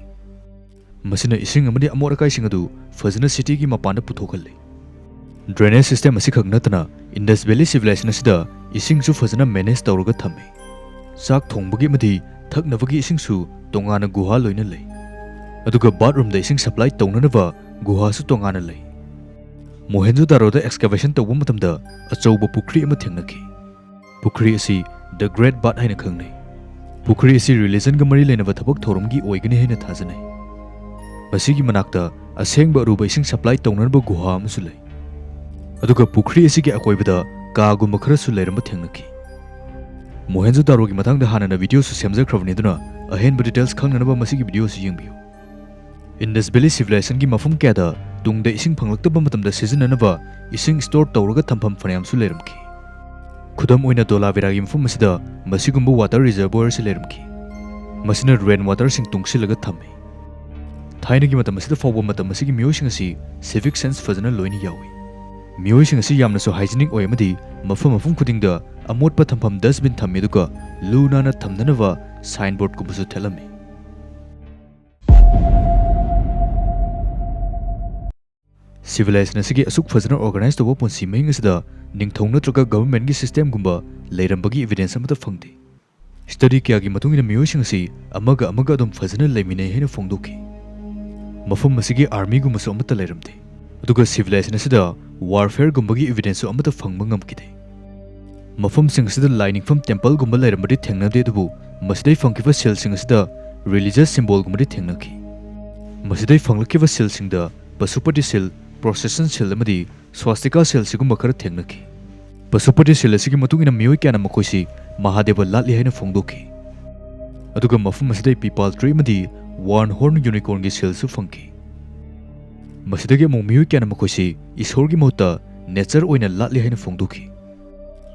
ꯃꯁꯤꯅ ꯏꯁꯤꯡ ꯑꯃꯗꯤ ꯑꯃꯣꯠ ꯑꯀꯥꯏꯁꯤꯡ ꯑꯗꯨ ꯐꯖꯅ ꯁꯤꯇꯤꯒꯤ ꯃꯄꯥꯟꯗ ꯄꯨꯊꯣꯛꯍꯜꯂꯤ꯫ ꯗ꯭ꯔꯦꯅꯦꯖ ꯁꯤꯁꯇꯦꯝ ꯑꯁꯤꯈꯛ ꯅꯠꯇꯅ, ꯏꯟꯗꯁ ꯚꯦꯂꯤ ꯁꯤꯚꯤꯂꯥꯏꯖꯦꯁꯟ ꯑꯁꯤꯗ ꯏꯁꯤꯡꯁꯨ ꯐꯖꯅ ꯃꯦꯅꯦꯖ ꯇꯧꯔꯒ ꯊꯝꯃꯤ꯫ ꯆꯥꯛ ꯊꯣꯡꯕꯒꯤ ꯑꯃꯗꯤ ꯊꯛꯅꯕꯒꯤ ꯏꯁꯤꯡꯁꯨ ꯇꯣꯉꯥꯟꯅ ꯒꯨꯍꯥ ꯂꯣꯏꯅ ꯂꯩ꯫ ꯑꯗꯨꯒ ꯕꯥꯠꯔꯨꯝꯗ ꯏꯁꯤꯡ ꯁꯄ꯭ꯂꯥꯏ ꯇꯧꯅꯅꯕ ꯒꯨꯍꯥꯁꯨ ꯇꯣꯉꯥꯟꯅ ꯂꯩ꯫ ꯃꯣꯍꯦꯟꯖꯣ ꯗꯥꯔꯣꯗ ꯑꯦꯛꯁꯀꯥꯚꯦꯁꯟ ꯇꯧꯕ ꯃꯇꯝꯗ ꯑꯆꯧꯕ ꯄꯨꯈ꯭ꯔꯤ ꯑꯃ ꯊꯦꯡꯅꯈꯤ꯫ ꯄꯨꯈ꯭ꯔꯤ ꯑꯁꯤ ꯗ ꯒ꯭ꯔꯦꯠ ꯕꯥꯠ ꯍꯥꯏꯅ ꯈꯪꯅꯩ꯫ ꯄꯨꯈ꯭ꯔꯤ ꯑꯁꯤ ꯔꯤꯂꯤꯖꯟꯒ ꯃꯔꯤ ꯂꯩꯅꯕ ꯊꯕꯛ ꯊꯧꯔꯝꯒꯤ ꯑꯣꯏꯒꯅꯤ ꯍꯥꯏꯅ ꯊꯥꯖꯅꯩ꯫ ꯃꯁꯤꯒꯤ ꯃꯅꯥꯛꯇ ꯑꯁꯦꯡꯕ ꯑꯔꯨꯕ ꯏꯁꯤꯡ ꯁꯄ꯭ꯂꯥꯏ ꯇꯧꯅꯅꯕ ꯒꯨꯍꯥ ꯑꯃꯁꯨ ꯂꯩ꯫ ꯑꯗꯨꯒ ꯄꯨꯈ꯭ꯔꯤ ꯑꯁꯤꯒꯤ ꯑꯀꯣꯏꯕꯗ ꯀꯥꯒꯨꯝꯕ ꯈꯔꯁꯨ ꯂꯩꯔꯝꯕ ꯊꯦꯡꯅꯈꯤ꯫ ꯃꯣꯍꯦꯟꯖꯣ ꯗꯥꯔꯣꯒꯤ ꯃꯇꯥꯡꯗ ꯍꯥꯟꯅꯅ ꯚꯤꯗꯤꯑꯣꯁꯨ ꯁꯦꯝꯖꯈ꯭ꯔꯕꯅꯤ, ꯑꯗꯨꯅ ꯑꯍꯦꯟꯕ ꯗꯤꯇꯦꯜꯁ ꯈꯪꯅꯅꯕ ꯃꯁꯤꯒꯤ ꯚꯤꯗꯤꯑꯣ ꯑꯁꯤ ꯌꯦꯡꯕꯤꯌꯨ꯫ ꯏꯟꯗꯁ ꯚꯦꯂꯤ ꯁꯤꯚꯤꯂꯥꯏꯖꯦꯁꯟꯒꯤ ꯃꯐꯝ ꯀꯌꯥꯗ ꯇꯨꯡꯗ ꯏꯁꯤꯡ ꯐꯪꯂꯛꯇꯕ ꯃꯇꯝꯗ ꯁꯤꯖꯤꯟꯅꯅꯕ ꯏꯁꯤꯡ ꯁ꯭ꯇꯣꯔ ꯇꯧꯔꯒ ꯊꯝꯐꯝ ꯐꯅꯌꯥꯝꯁꯨ ꯂꯩꯔꯝꯈꯤ꯫ ꯈꯨꯗꯝ ꯑꯣꯏꯅ, ꯗꯣꯂꯥꯚꯤꯔꯥꯒꯤ ꯃꯐꯝ ꯑꯁꯤꯗ ꯃꯁꯤꯒꯨꯝꯕ ꯋꯥꯇꯔ ꯔꯤꯖꯔꯚꯣꯌꯔ ꯑꯁꯤ ꯂꯩꯔꯝꯈꯤ꯫ ꯃꯁꯤꯅ ꯔꯦꯟ ꯋꯥꯇꯔꯁꯤꯡ ꯇꯨꯡꯁꯤꯜꯂꯒ ꯊꯝꯃꯤ꯫ ꯊꯥꯏꯅꯒꯤ ꯃꯇꯝ ꯑꯁꯤꯗ ꯐꯥꯎꯕ ꯃꯇꯝ ꯑꯁꯤꯒꯤ ꯃꯤꯑꯣꯏꯁꯤꯡ ꯑꯁꯤ ꯁꯤꯚꯤꯛ ꯁꯦꯟꯁ ꯐꯖꯅ ꯂꯣꯏꯅ ꯌꯥꯎꯏ꯫ ꯃꯤꯑꯣꯏꯁꯤꯡ ꯑꯁꯤ ꯌꯥꯝꯅꯁꯨ ꯍꯥꯏꯖꯤꯅꯤꯛ ꯑꯣꯏ ꯑꯃꯗꯤ ꯃꯐꯝ ꯃꯐꯝ ꯈꯨꯗꯤꯡꯗ ꯑꯃꯣꯠꯄ ꯊꯝꯐꯝ ꯗꯁꯕꯤꯟ ꯊꯝꯃꯤ, ꯑꯗꯨꯒ ꯂꯨ ꯅꯥꯟꯅ ꯊꯝꯅꯅꯕ ꯁꯥꯏꯟꯕꯣꯔꯗꯀꯨꯝꯕꯁꯨ ꯊꯦꯠꯂꯝꯃꯤ꯫ ꯁꯤꯚꯤꯂꯥꯏꯖꯦꯁꯟ ꯑꯁꯤꯒꯤ ꯑꯁꯨꯛ ꯐꯖꯅ ꯑꯣꯔꯒꯅꯥꯏꯖ ꯇꯧꯕ ꯄꯨꯟꯁꯤ ꯃꯍꯤꯡ ꯑꯁꯤꯗ ꯅꯤꯡꯊꯧ ꯅꯠꯇ꯭ꯔꯒ ꯒꯚꯔꯟꯃꯦꯟꯒꯤ ꯁꯤꯁꯇꯦꯝꯒꯨꯝꯕ ꯂꯩꯔꯝꯕꯒꯤ ꯏꯚꯤꯗꯦꯟꯁ ꯑꯃꯠꯇ ꯐꯪꯗꯦ꯫ Study ꯀꯌꯥꯒꯤ ꯃꯇꯨꯡ ꯏꯟꯅ ꯃꯤꯑꯣꯏꯁꯤꯡ ꯑꯁꯤ ꯑꯃꯒ ꯑꯃꯒ ꯑꯗꯨꯝ ꯐꯖꯅ ꯂꯩꯃꯤꯟꯅꯩ ꯍꯥꯏꯅ ꯐꯣꯡꯗꯣꯛꯈꯤ꯫ ꯃꯐꯝ ꯑꯁꯤꯒꯤ armyꯒꯨꯝꯕꯁꯨ ꯑꯃꯠꯇ ꯂꯩꯔꯝꯗꯦ꯫ ꯑꯗꯨꯒ civilization ꯑꯁꯤꯗ warfareꯒꯨꯝꯕꯒꯤ evidenceꯁꯨ ꯑꯃꯠꯇ ꯐꯪꯕ ꯉꯝꯈꯤꯗꯦ꯫ ꯃꯐꯝꯁꯤꯡ ꯑꯁꯤꯗ ꯂꯥꯏꯅꯤꯡꯐꯝ templeꯒꯨꯝꯕ ꯂꯩꯔꯝꯕꯗꯤ ꯊꯦꯡꯅꯗꯦ, ꯑꯗꯨꯕꯨ ꯃꯁꯤꯗꯩ ꯐꯪꯈꯤꯕ ꯁꯤꯜꯁꯤꯡ ꯑꯁꯤꯗ religious symbolꯒꯨꯝꯕꯗꯤ ꯊꯦꯡꯅꯈꯤ꯫ ꯃꯁꯤꯗꯩ ꯐꯪꯂꯛꯈꯤꯕ ꯁꯤꯜꯁꯤꯡꯗ ꯄꯁꯨꯄꯇꯤ ꯁꯤꯜ, procession ꯁꯤꯜ ꯑꯃꯗꯤ swastika ꯁꯤꯜ ꯁꯤꯒꯨꯝꯕ ꯈꯔ ꯊꯦꯡꯅꯈꯤ꯫ ꯄꯁꯨꯄꯇꯤ ꯁꯤꯜ ꯑꯁꯤꯒꯤ ꯃꯇꯨꯡ ꯏꯟꯅ ꯃꯤꯑꯣꯏ ꯀꯌꯥꯅ ꯃꯈꯣꯏꯁꯤ ꯃꯍꯥꯗꯦꯕ ꯂꯥꯠꯂꯤ ꯍꯥꯏꯅ ꯐꯣꯡꯗꯣꯛꯈꯤ꯫ ꯑꯗꯨꯒ ꯃꯐꯝ ꯑꯁꯤꯗ ꯄꯤꯄꯥꯜ tree ꯑꯃꯗꯤ one horn unicornꯒꯤ ꯁꯤꯜꯁꯨ ꯐꯪꯈꯤ꯫ ꯃꯁꯤꯗꯒꯤ ꯑꯃꯨꯛ ꯃꯤꯑꯣꯏ ꯀꯌꯥꯅ ꯃꯈꯣꯏꯁꯤ ꯏꯁꯣꯔꯒꯤ ꯃꯍꯨꯠꯇ nature ꯑꯣꯏꯅ ꯂꯥꯠꯂꯤ ꯍꯥꯏꯅ ꯐꯣꯡꯗꯣꯛꯈꯤ꯫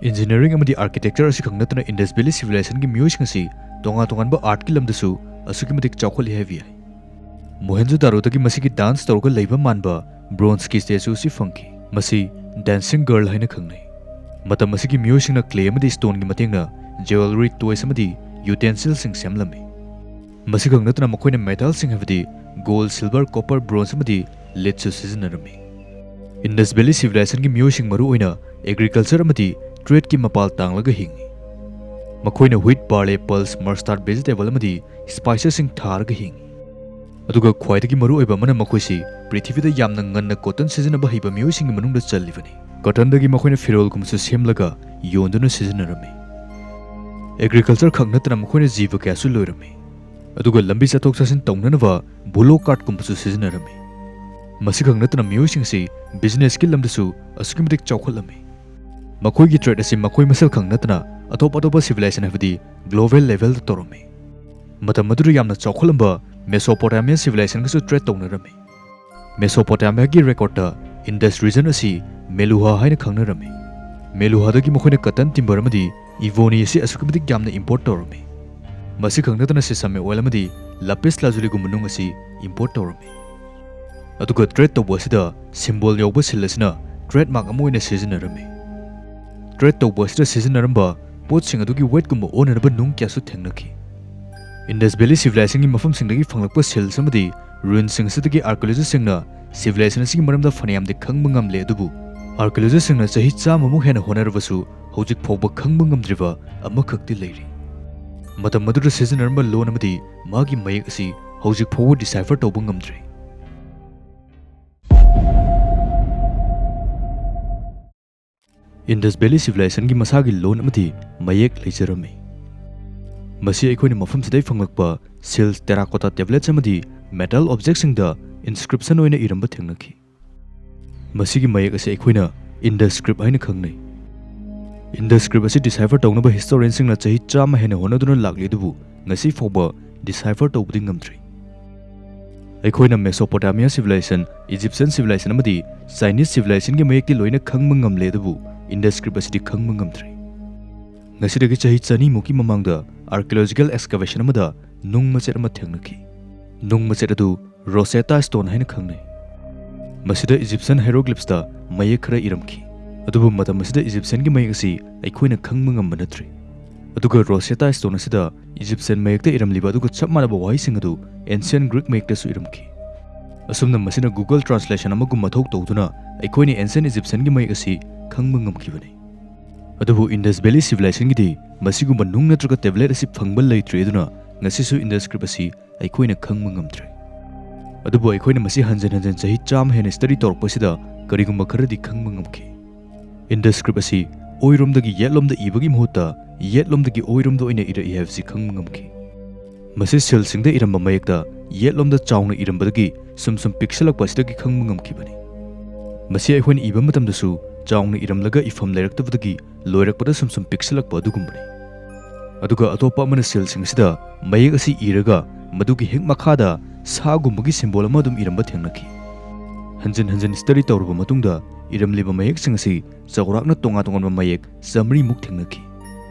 Engineering ꯑꯃꯗꯤ architecture ꯑꯁꯤꯈꯛ ꯅꯠꯇꯅ Indus Valley civilizationꯒꯤ ꯃꯤꯑꯣꯏꯁꯤꯡ ꯑꯁꯤ ꯇꯣꯉꯥꯟ ꯇꯣꯉꯥꯟꯕ artꯀꯤ ꯂꯝꯗꯁꯨ ꯑꯁꯨꯛꯀꯤ ꯃꯇꯤꯛ ꯆꯥꯎꯈꯠꯂꯤ ꯍꯥꯏꯕ ꯌꯥꯏ꯫ ꯃꯣꯍꯦꯟꯖꯣꯗꯥꯔꯣꯗꯒꯤ ꯃꯁꯤꯒꯤ dance ꯇꯧꯔꯒ ꯂꯩꯕ ꯃꯥꯟꯕ bronzeꯀꯤ statue ꯑꯁꯤ ꯐꯪꯈꯤ꯫ ꯃꯁꯤ dancing girl ꯍꯥꯏꯅ ꯈꯪꯅꯩ꯫ ꯃꯇꯝ ꯑꯁꯤꯒꯤ ꯃꯤꯑꯣꯏꯁꯤꯡꯅ clay ꯑꯃꯗꯤ stoneꯒꯤ ꯃꯇꯦꯡꯅ jewellery, toys ꯑꯃꯗꯤ utensilꯁꯤꯡ ꯁꯦꯝꯂꯝꯃꯤ꯫ ꯃꯁꯤꯈꯛ ꯅꯠꯇꯅ ꯃꯈꯣꯏꯅ metalꯁꯤꯡ ꯍꯥꯏꯕꯗꯤ gold, silver, copper, bronze ꯑꯃꯗꯤ leadꯁꯨ ꯁꯤꯖꯤꯟꯅꯔꯝꯃꯤ꯫ Indus Valley civilizationꯒꯤ ꯃꯤꯑꯣꯏꯁꯤꯡ ꯃꯔꯨꯑꯣꯏꯅ agriculture ꯑꯃꯗꯤ tradeꯀꯤ ꯃꯄꯥꯜ ꯇꯥꯡꯂꯒ ꯍꯤꯡꯉꯤ꯫ ꯃꯈꯣꯏꯅ wheat, barley, pulse, mustard, vegetable ꯑꯃꯗꯤ spicesꯁꯤꯡ ꯊꯥꯔꯒ ꯍꯤꯡꯉꯤ꯫ ꯑꯗꯨꯒ ꯈ꯭ꯋꯥꯏꯗꯒꯤ ꯃꯔꯨꯑꯣꯏꯕ ꯑꯃꯅ, ꯃꯈꯣꯏꯁꯤ ꯄ꯭ꯔꯤꯊꯤꯕꯤꯗ ꯌꯥꯝꯅ ꯉꯟꯅ cotton ꯁꯤꯖꯤꯟꯅꯕ ꯍꯩꯕ ꯃꯤꯑꯣꯏꯁꯤꯡꯒꯤ ꯃꯅꯨꯡꯗ ꯆꯜꯂꯤꯕꯅꯤ꯫ Cottonꯗꯒꯤ ꯃꯈꯣꯏꯅ ꯐꯤꯔꯣꯜꯒꯨꯝꯕꯁꯨ ꯁꯦꯝꯂꯒ ꯌꯣꯟꯗꯨꯅ ꯁꯤꯖꯤꯟꯅꯔꯝꯃꯤ꯫ Agriculture ꯈꯛ ꯅꯠꯇꯅ ꯃꯈꯣꯏꯅ ꯖꯤꯕ ꯀꯌꯥꯁꯨ ꯂꯣꯏꯔꯝꯃꯤ꯫ ꯑꯗꯨꯒ ꯂꯝꯕꯤ ꯆꯠꯊꯣꯛ ꯆꯠꯁꯤꯟ ꯇꯧꯅꯅꯕ bullock cartꯀꯨꯝꯕꯁꯨ ꯁꯤꯖꯤꯟꯅꯔꯝꯃꯤ꯫ ꯃꯁꯤꯈꯛ ꯅꯠꯇꯅ ꯃꯤꯑꯣꯏꯁꯤꯡ ꯑꯁꯤ businessꯀꯤ ꯂꯝꯗꯁꯨ ꯑꯁꯨꯛꯀꯤ ꯃꯇꯤꯛ ꯆꯥꯎꯈꯠꯂꯝꯃꯤ꯫ ꯃꯈꯣꯏꯒꯤ trade ꯑꯁꯤ ꯃꯈꯣꯏ ꯃꯁꯦꯜ ꯈꯛ ꯅꯠꯇꯅ ꯑꯇꯣꯞ ꯑꯇꯣꯞꯄ civilization ꯍꯥꯏꯕꯗꯤ global levelꯗ ꯇꯧꯔꯝꯃꯤ꯫ ꯃꯇꯝ ꯑꯗꯨꯗ ꯌꯥꯝꯅ ꯆꯥꯎꯈꯠꯂꯝꯕ Mesopotamia civilizationꯒꯁꯨ trade ꯇꯧꯅꯔꯝꯃꯤ꯫ Mesopotamiaꯒꯤ recordꯇ Indus region ꯑꯁꯤ Meluha ꯍꯥꯏꯅ ꯈꯪꯅꯔꯝꯃꯤ꯫ Meluhaꯗꯒꯤ ꯃꯈꯣꯏꯅ cotton, timber ꯑꯃꯗꯤ ebony ꯑꯁꯤ ꯑꯁꯨꯛꯀꯤ ꯃꯇꯤꯛ ꯌꯥꯝꯅ import ꯇꯧꯔꯝꯃꯤ꯫ ꯃꯁꯤꯈꯛ ꯅꯠꯇꯅ sesame oil ꯑꯃꯗꯤ lapis lazuliꯒꯨꯝꯕ ꯅꯨꯡ ꯑꯁꯤ import ꯇꯧꯔꯝꯃꯤ꯫ ꯑꯗꯨꯒ trade ꯇꯧꯕ ꯑꯁꯤꯗ symbol ꯌꯥꯎꯕ ꯁꯤꯜ ꯑꯁꯤꯅ trademark ꯑꯃ ꯑꯣꯏꯅ ꯁꯤꯖꯤꯟꯅꯔꯝꯃꯤ꯫ Trade ꯇꯧꯕ ꯑꯁꯤꯗ ꯁꯤꯖꯤꯟꯅꯔꯝꯕ ꯄꯣꯠꯁꯤꯡ ꯑꯗꯨꯒꯤ weightꯀꯨꯝꯕ ꯑꯣꯟꯅꯅꯕ ꯅꯨꯡ ꯀꯌꯥꯁꯨ ꯊꯦꯡꯅꯈꯤ꯫ Indus Valley civilizationꯒꯤ ꯃꯐꯝꯁꯤꯡꯗꯒꯤ ꯐꯪꯂꯛꯄ seals ꯑꯃꯗꯤ ruinsꯁꯤꯡ ꯑꯁꯤꯗꯒꯤ archaeologistꯁꯤꯡꯅ civilization ꯑꯁꯤꯒꯤ ꯃꯔꯝꯗ ꯐꯅꯌꯥꯝꯗꯤ ꯈꯪꯕ ꯉꯝꯂꯦ, ꯑꯗꯨꯕꯨ archaeologistꯁꯤꯡꯅ ꯆꯍꯤ ꯆꯥꯝꯃꯃꯨꯛ ꯍꯦꯟꯅ ꯍꯣꯠꯅꯔꯕꯁꯨ ꯍꯧꯖꯤꯛ ꯐꯥꯎꯕ ꯈꯪꯕ ꯉꯝꯗ꯭ꯔꯤꯕ ꯑꯃꯈꯛꯇꯤ ꯂꯩꯔꯤ꯫ ꯃꯇꯝ ꯑꯗꯨꯗ ꯁꯤꯖꯤꯟꯅꯔꯝꯕ ꯂꯣꯟ ꯑꯃꯗꯤ ꯃꯥꯒꯤ ꯃꯌꯦꯛ ꯑꯁꯤ ꯍꯧꯖꯤꯛ ꯐꯥꯎꯕ decipher ꯇꯧꯕ ꯉꯝꯗ꯭ꯔꯤ꯫ Indus Valley Civilizationꯒꯤ ꯃꯁꯥꯒꯤ ꯂꯣꯟ ꯑꯃꯗꯤ ꯃꯌꯦꯛ ꯂꯩꯖꯔꯝꯃꯤ꯫ ꯃꯁꯤ ꯑꯩꯈꯣꯏꯅ ꯃꯐꯝꯁꯤꯗꯩ ꯐꯪꯂꯛꯄ seals, terracotta tablets ꯑꯃꯗꯤ metal objectꯁꯤꯡꯗ inscription ꯑꯣꯏꯅ ꯏꯔꯝꯕ ꯊꯦꯡꯅꯈꯤ꯫ ꯃꯁꯤꯒꯤ ꯃꯌꯦꯛ ꯑꯁꯤ ꯑꯩꯈꯣꯏꯅ Indus script ꯍꯥꯏꯅ ꯈꯪꯅꯩ꯫ Indus script ꯑꯁꯤ decipher ꯇꯧꯅꯕ historianꯁꯤꯡꯅ ꯆꯍꯤ ꯆꯥꯝꯃ ꯍꯦꯟꯅ ꯍꯣꯠꯅꯗꯨꯅ ꯂꯥꯛꯂꯤ, ꯑꯗꯨꯕꯨ ꯉꯁꯤ ꯐꯥꯎꯕ decipher ꯇꯧꯕꯗꯤ ꯉꯝꯗ꯭ꯔꯤ꯫ ꯑꯩꯈꯣꯏꯅ Mesopotamia civilization, Egyptian civilization ꯑꯃꯗꯤ Chinese civilizationꯒꯤ ꯃꯌꯦꯛꯇꯤ ꯂꯣꯏꯅ ꯈꯪꯕ ꯉꯝꯂꯦ, ꯑꯗꯨꯕꯨ Indus script ꯑꯁꯤꯗꯤ ꯈꯪꯕ ꯉꯝꯗ꯭ꯔꯤ꯫ ꯉꯁꯤꯗꯒꯤ ꯆꯍꯤ ꯆꯅꯤꯃꯨꯛꯀꯤ ꯃꯃꯥꯡꯗ archaeological excavation ꯑꯃꯗ ꯅꯨꯡ ꯃꯆꯦꯠ ꯑꯃ ꯊꯦꯡꯅꯈꯤ꯫ ꯅꯨꯡ ꯃꯆꯦꯠ ꯑꯗꯨ Rosetta Stone ꯍꯥꯏꯅ ꯈꯪꯅꯩ꯫ ꯃꯁꯤꯗ Egyptian hieroglyphsꯇ ꯃꯌꯦꯛ ꯈꯔ ꯏꯔꯝꯈꯤ, ꯑꯗꯨꯕꯨ ꯃꯇꯝ ꯑꯁꯤꯗ Egyptianꯒꯤ ꯃꯌꯦꯛ ꯑꯁꯤ ꯑꯩꯈꯣꯏꯅ ꯈꯪꯕ ꯉꯝꯕ ꯅꯠꯇ꯭ꯔꯤ꯫ ꯑꯗꯨꯒ Rosetta Stone ꯑꯁꯤꯗ Egyptian ꯃꯌꯦꯛꯇ ꯏꯔꯝꯂꯤꯕ ꯑꯗꯨꯒ ꯆꯞ ꯃꯥꯟꯅꯕ ꯋꯥꯍꯩꯁꯤꯡ ꯑꯗꯨ Ancient Greek ꯃꯌꯦꯛꯇꯁꯨ ꯏꯔꯝꯈꯤ꯫ ꯑꯁꯨꯝꯅ ꯃꯁꯤꯅ Google Translation ꯑꯃꯒꯨꯝ ꯃꯊꯧ ꯇꯧꯗꯨꯅ ꯑꯩꯈꯣꯏꯅ Ancient Egyptianꯒꯤ ꯃꯌꯦꯛ ꯑꯁꯤ ꯈꯪꯕ ꯉꯝꯈꯤꯕꯅꯤ꯫ ꯑꯗꯨꯕꯨ Indus Valley Civilizationꯒꯤꯗꯤ ꯃꯁꯤꯒꯨꯝꯕ ꯅꯨꯡ ꯅꯠꯇ꯭ꯔꯒ tablet ꯑꯁꯤ ꯐꯪꯕ ꯂꯩꯇ꯭ꯔꯤ, ꯑꯗꯨꯅ ꯉꯁꯤꯁꯨ Indus script ꯑꯁꯤ ꯑꯩꯈꯣꯏꯅ ꯈꯪꯕ ꯉꯝꯗ꯭ꯔꯤ꯫ ꯑꯗꯨꯕꯨ ꯑꯩꯈꯣꯏꯅ ꯃꯁꯤ ꯍꯟꯖꯤꯟ ꯍꯟꯖꯤꯟ ꯆꯍꯤ ꯆꯥꯝꯃ ꯍꯦꯟꯅ study ꯇꯧꯔꯛꯄꯁꯤꯗ ꯀꯔꯤꯒꯨꯝꯕ ꯈꯔꯗꯤ ꯈꯪꯕ ꯉꯝꯈꯤ꯫ Indus script ꯑꯁꯤ ꯑꯣꯏꯔꯣꯝꯗꯒꯤ ꯌꯦꯠꯂꯣꯝꯗ ꯏꯕꯒꯤ ꯃꯍꯨꯠꯇ ꯌꯦꯠꯂꯣꯝꯗꯒꯤ ꯑꯣꯏꯔꯣꯝꯗ ꯑꯣꯏꯅ ꯏꯔꯛꯏ ꯍꯥꯏꯕꯁꯤ ꯈꯪꯕ ꯉꯝꯈꯤ꯫ ꯃꯁꯤ sealsꯁꯤꯡꯗ ꯏꯔꯝꯕ ꯃꯌꯦꯛꯇ ꯌꯦꯠꯂꯣꯝꯗ ꯆꯥꯎꯅ ꯏꯔꯝꯕꯗꯒꯤ ꯁꯨꯝ ꯁꯨꯝ ꯄꯤꯛꯁꯤꯜꯂꯛꯄ ꯑꯁꯤꯗꯒꯤ ꯈꯪꯕ ꯉꯝꯈꯤꯕꯅꯤ꯫ ꯃꯁꯤ ꯑꯩꯈꯣꯏꯅ ꯏꯕ ꯃꯇꯝꯗꯁꯨ ꯆꯥꯎꯅ ꯏꯔꯝꯂꯒ ꯏꯐꯝ ꯂꯩꯔꯛꯇꯕꯗꯒꯤ ꯂꯣꯏꯔꯛꯄꯗ ꯁꯨꯝ ꯁꯨꯝ ꯄꯤꯛꯁꯤꯜꯂꯛꯄ ꯑꯗꯨꯒꯨꯝꯕꯅꯤ꯫ ꯑꯗꯨꯒ ꯑꯇꯣꯞꯄ ꯑꯃꯅ sealsꯁꯤꯡ ꯑꯁꯤꯗ ꯃꯌꯦꯛ ꯑꯁꯤ ꯏꯔꯒ ꯃꯗꯨꯒꯤ ꯍꯦꯛ ꯃꯈꯥꯗ ꯁꯥꯒꯨꯝꯕꯒꯤ symbol ꯑꯃ ꯑꯗꯨꯝ ꯏꯔꯝꯕ ꯊꯦꯡꯅꯈꯤ꯫ ꯍꯟꯖꯤꯟ ꯍꯟꯖꯤꯟ study ꯇꯧꯔꯕ ꯃꯇꯨꯡꯗ ꯏꯔꯝꯂꯤꯕ ꯃꯌꯦꯛꯁꯤꯡ ꯑꯁꯤ ꯆꯥꯎꯔꯥꯛꯅ ꯇꯣꯉꯥꯟ ꯇꯣꯉꯥꯟꯕ ꯃꯌꯦꯛ ꯆꯥꯃꯔꯤꯃꯨꯛ ꯊꯦꯡꯅꯈꯤ꯫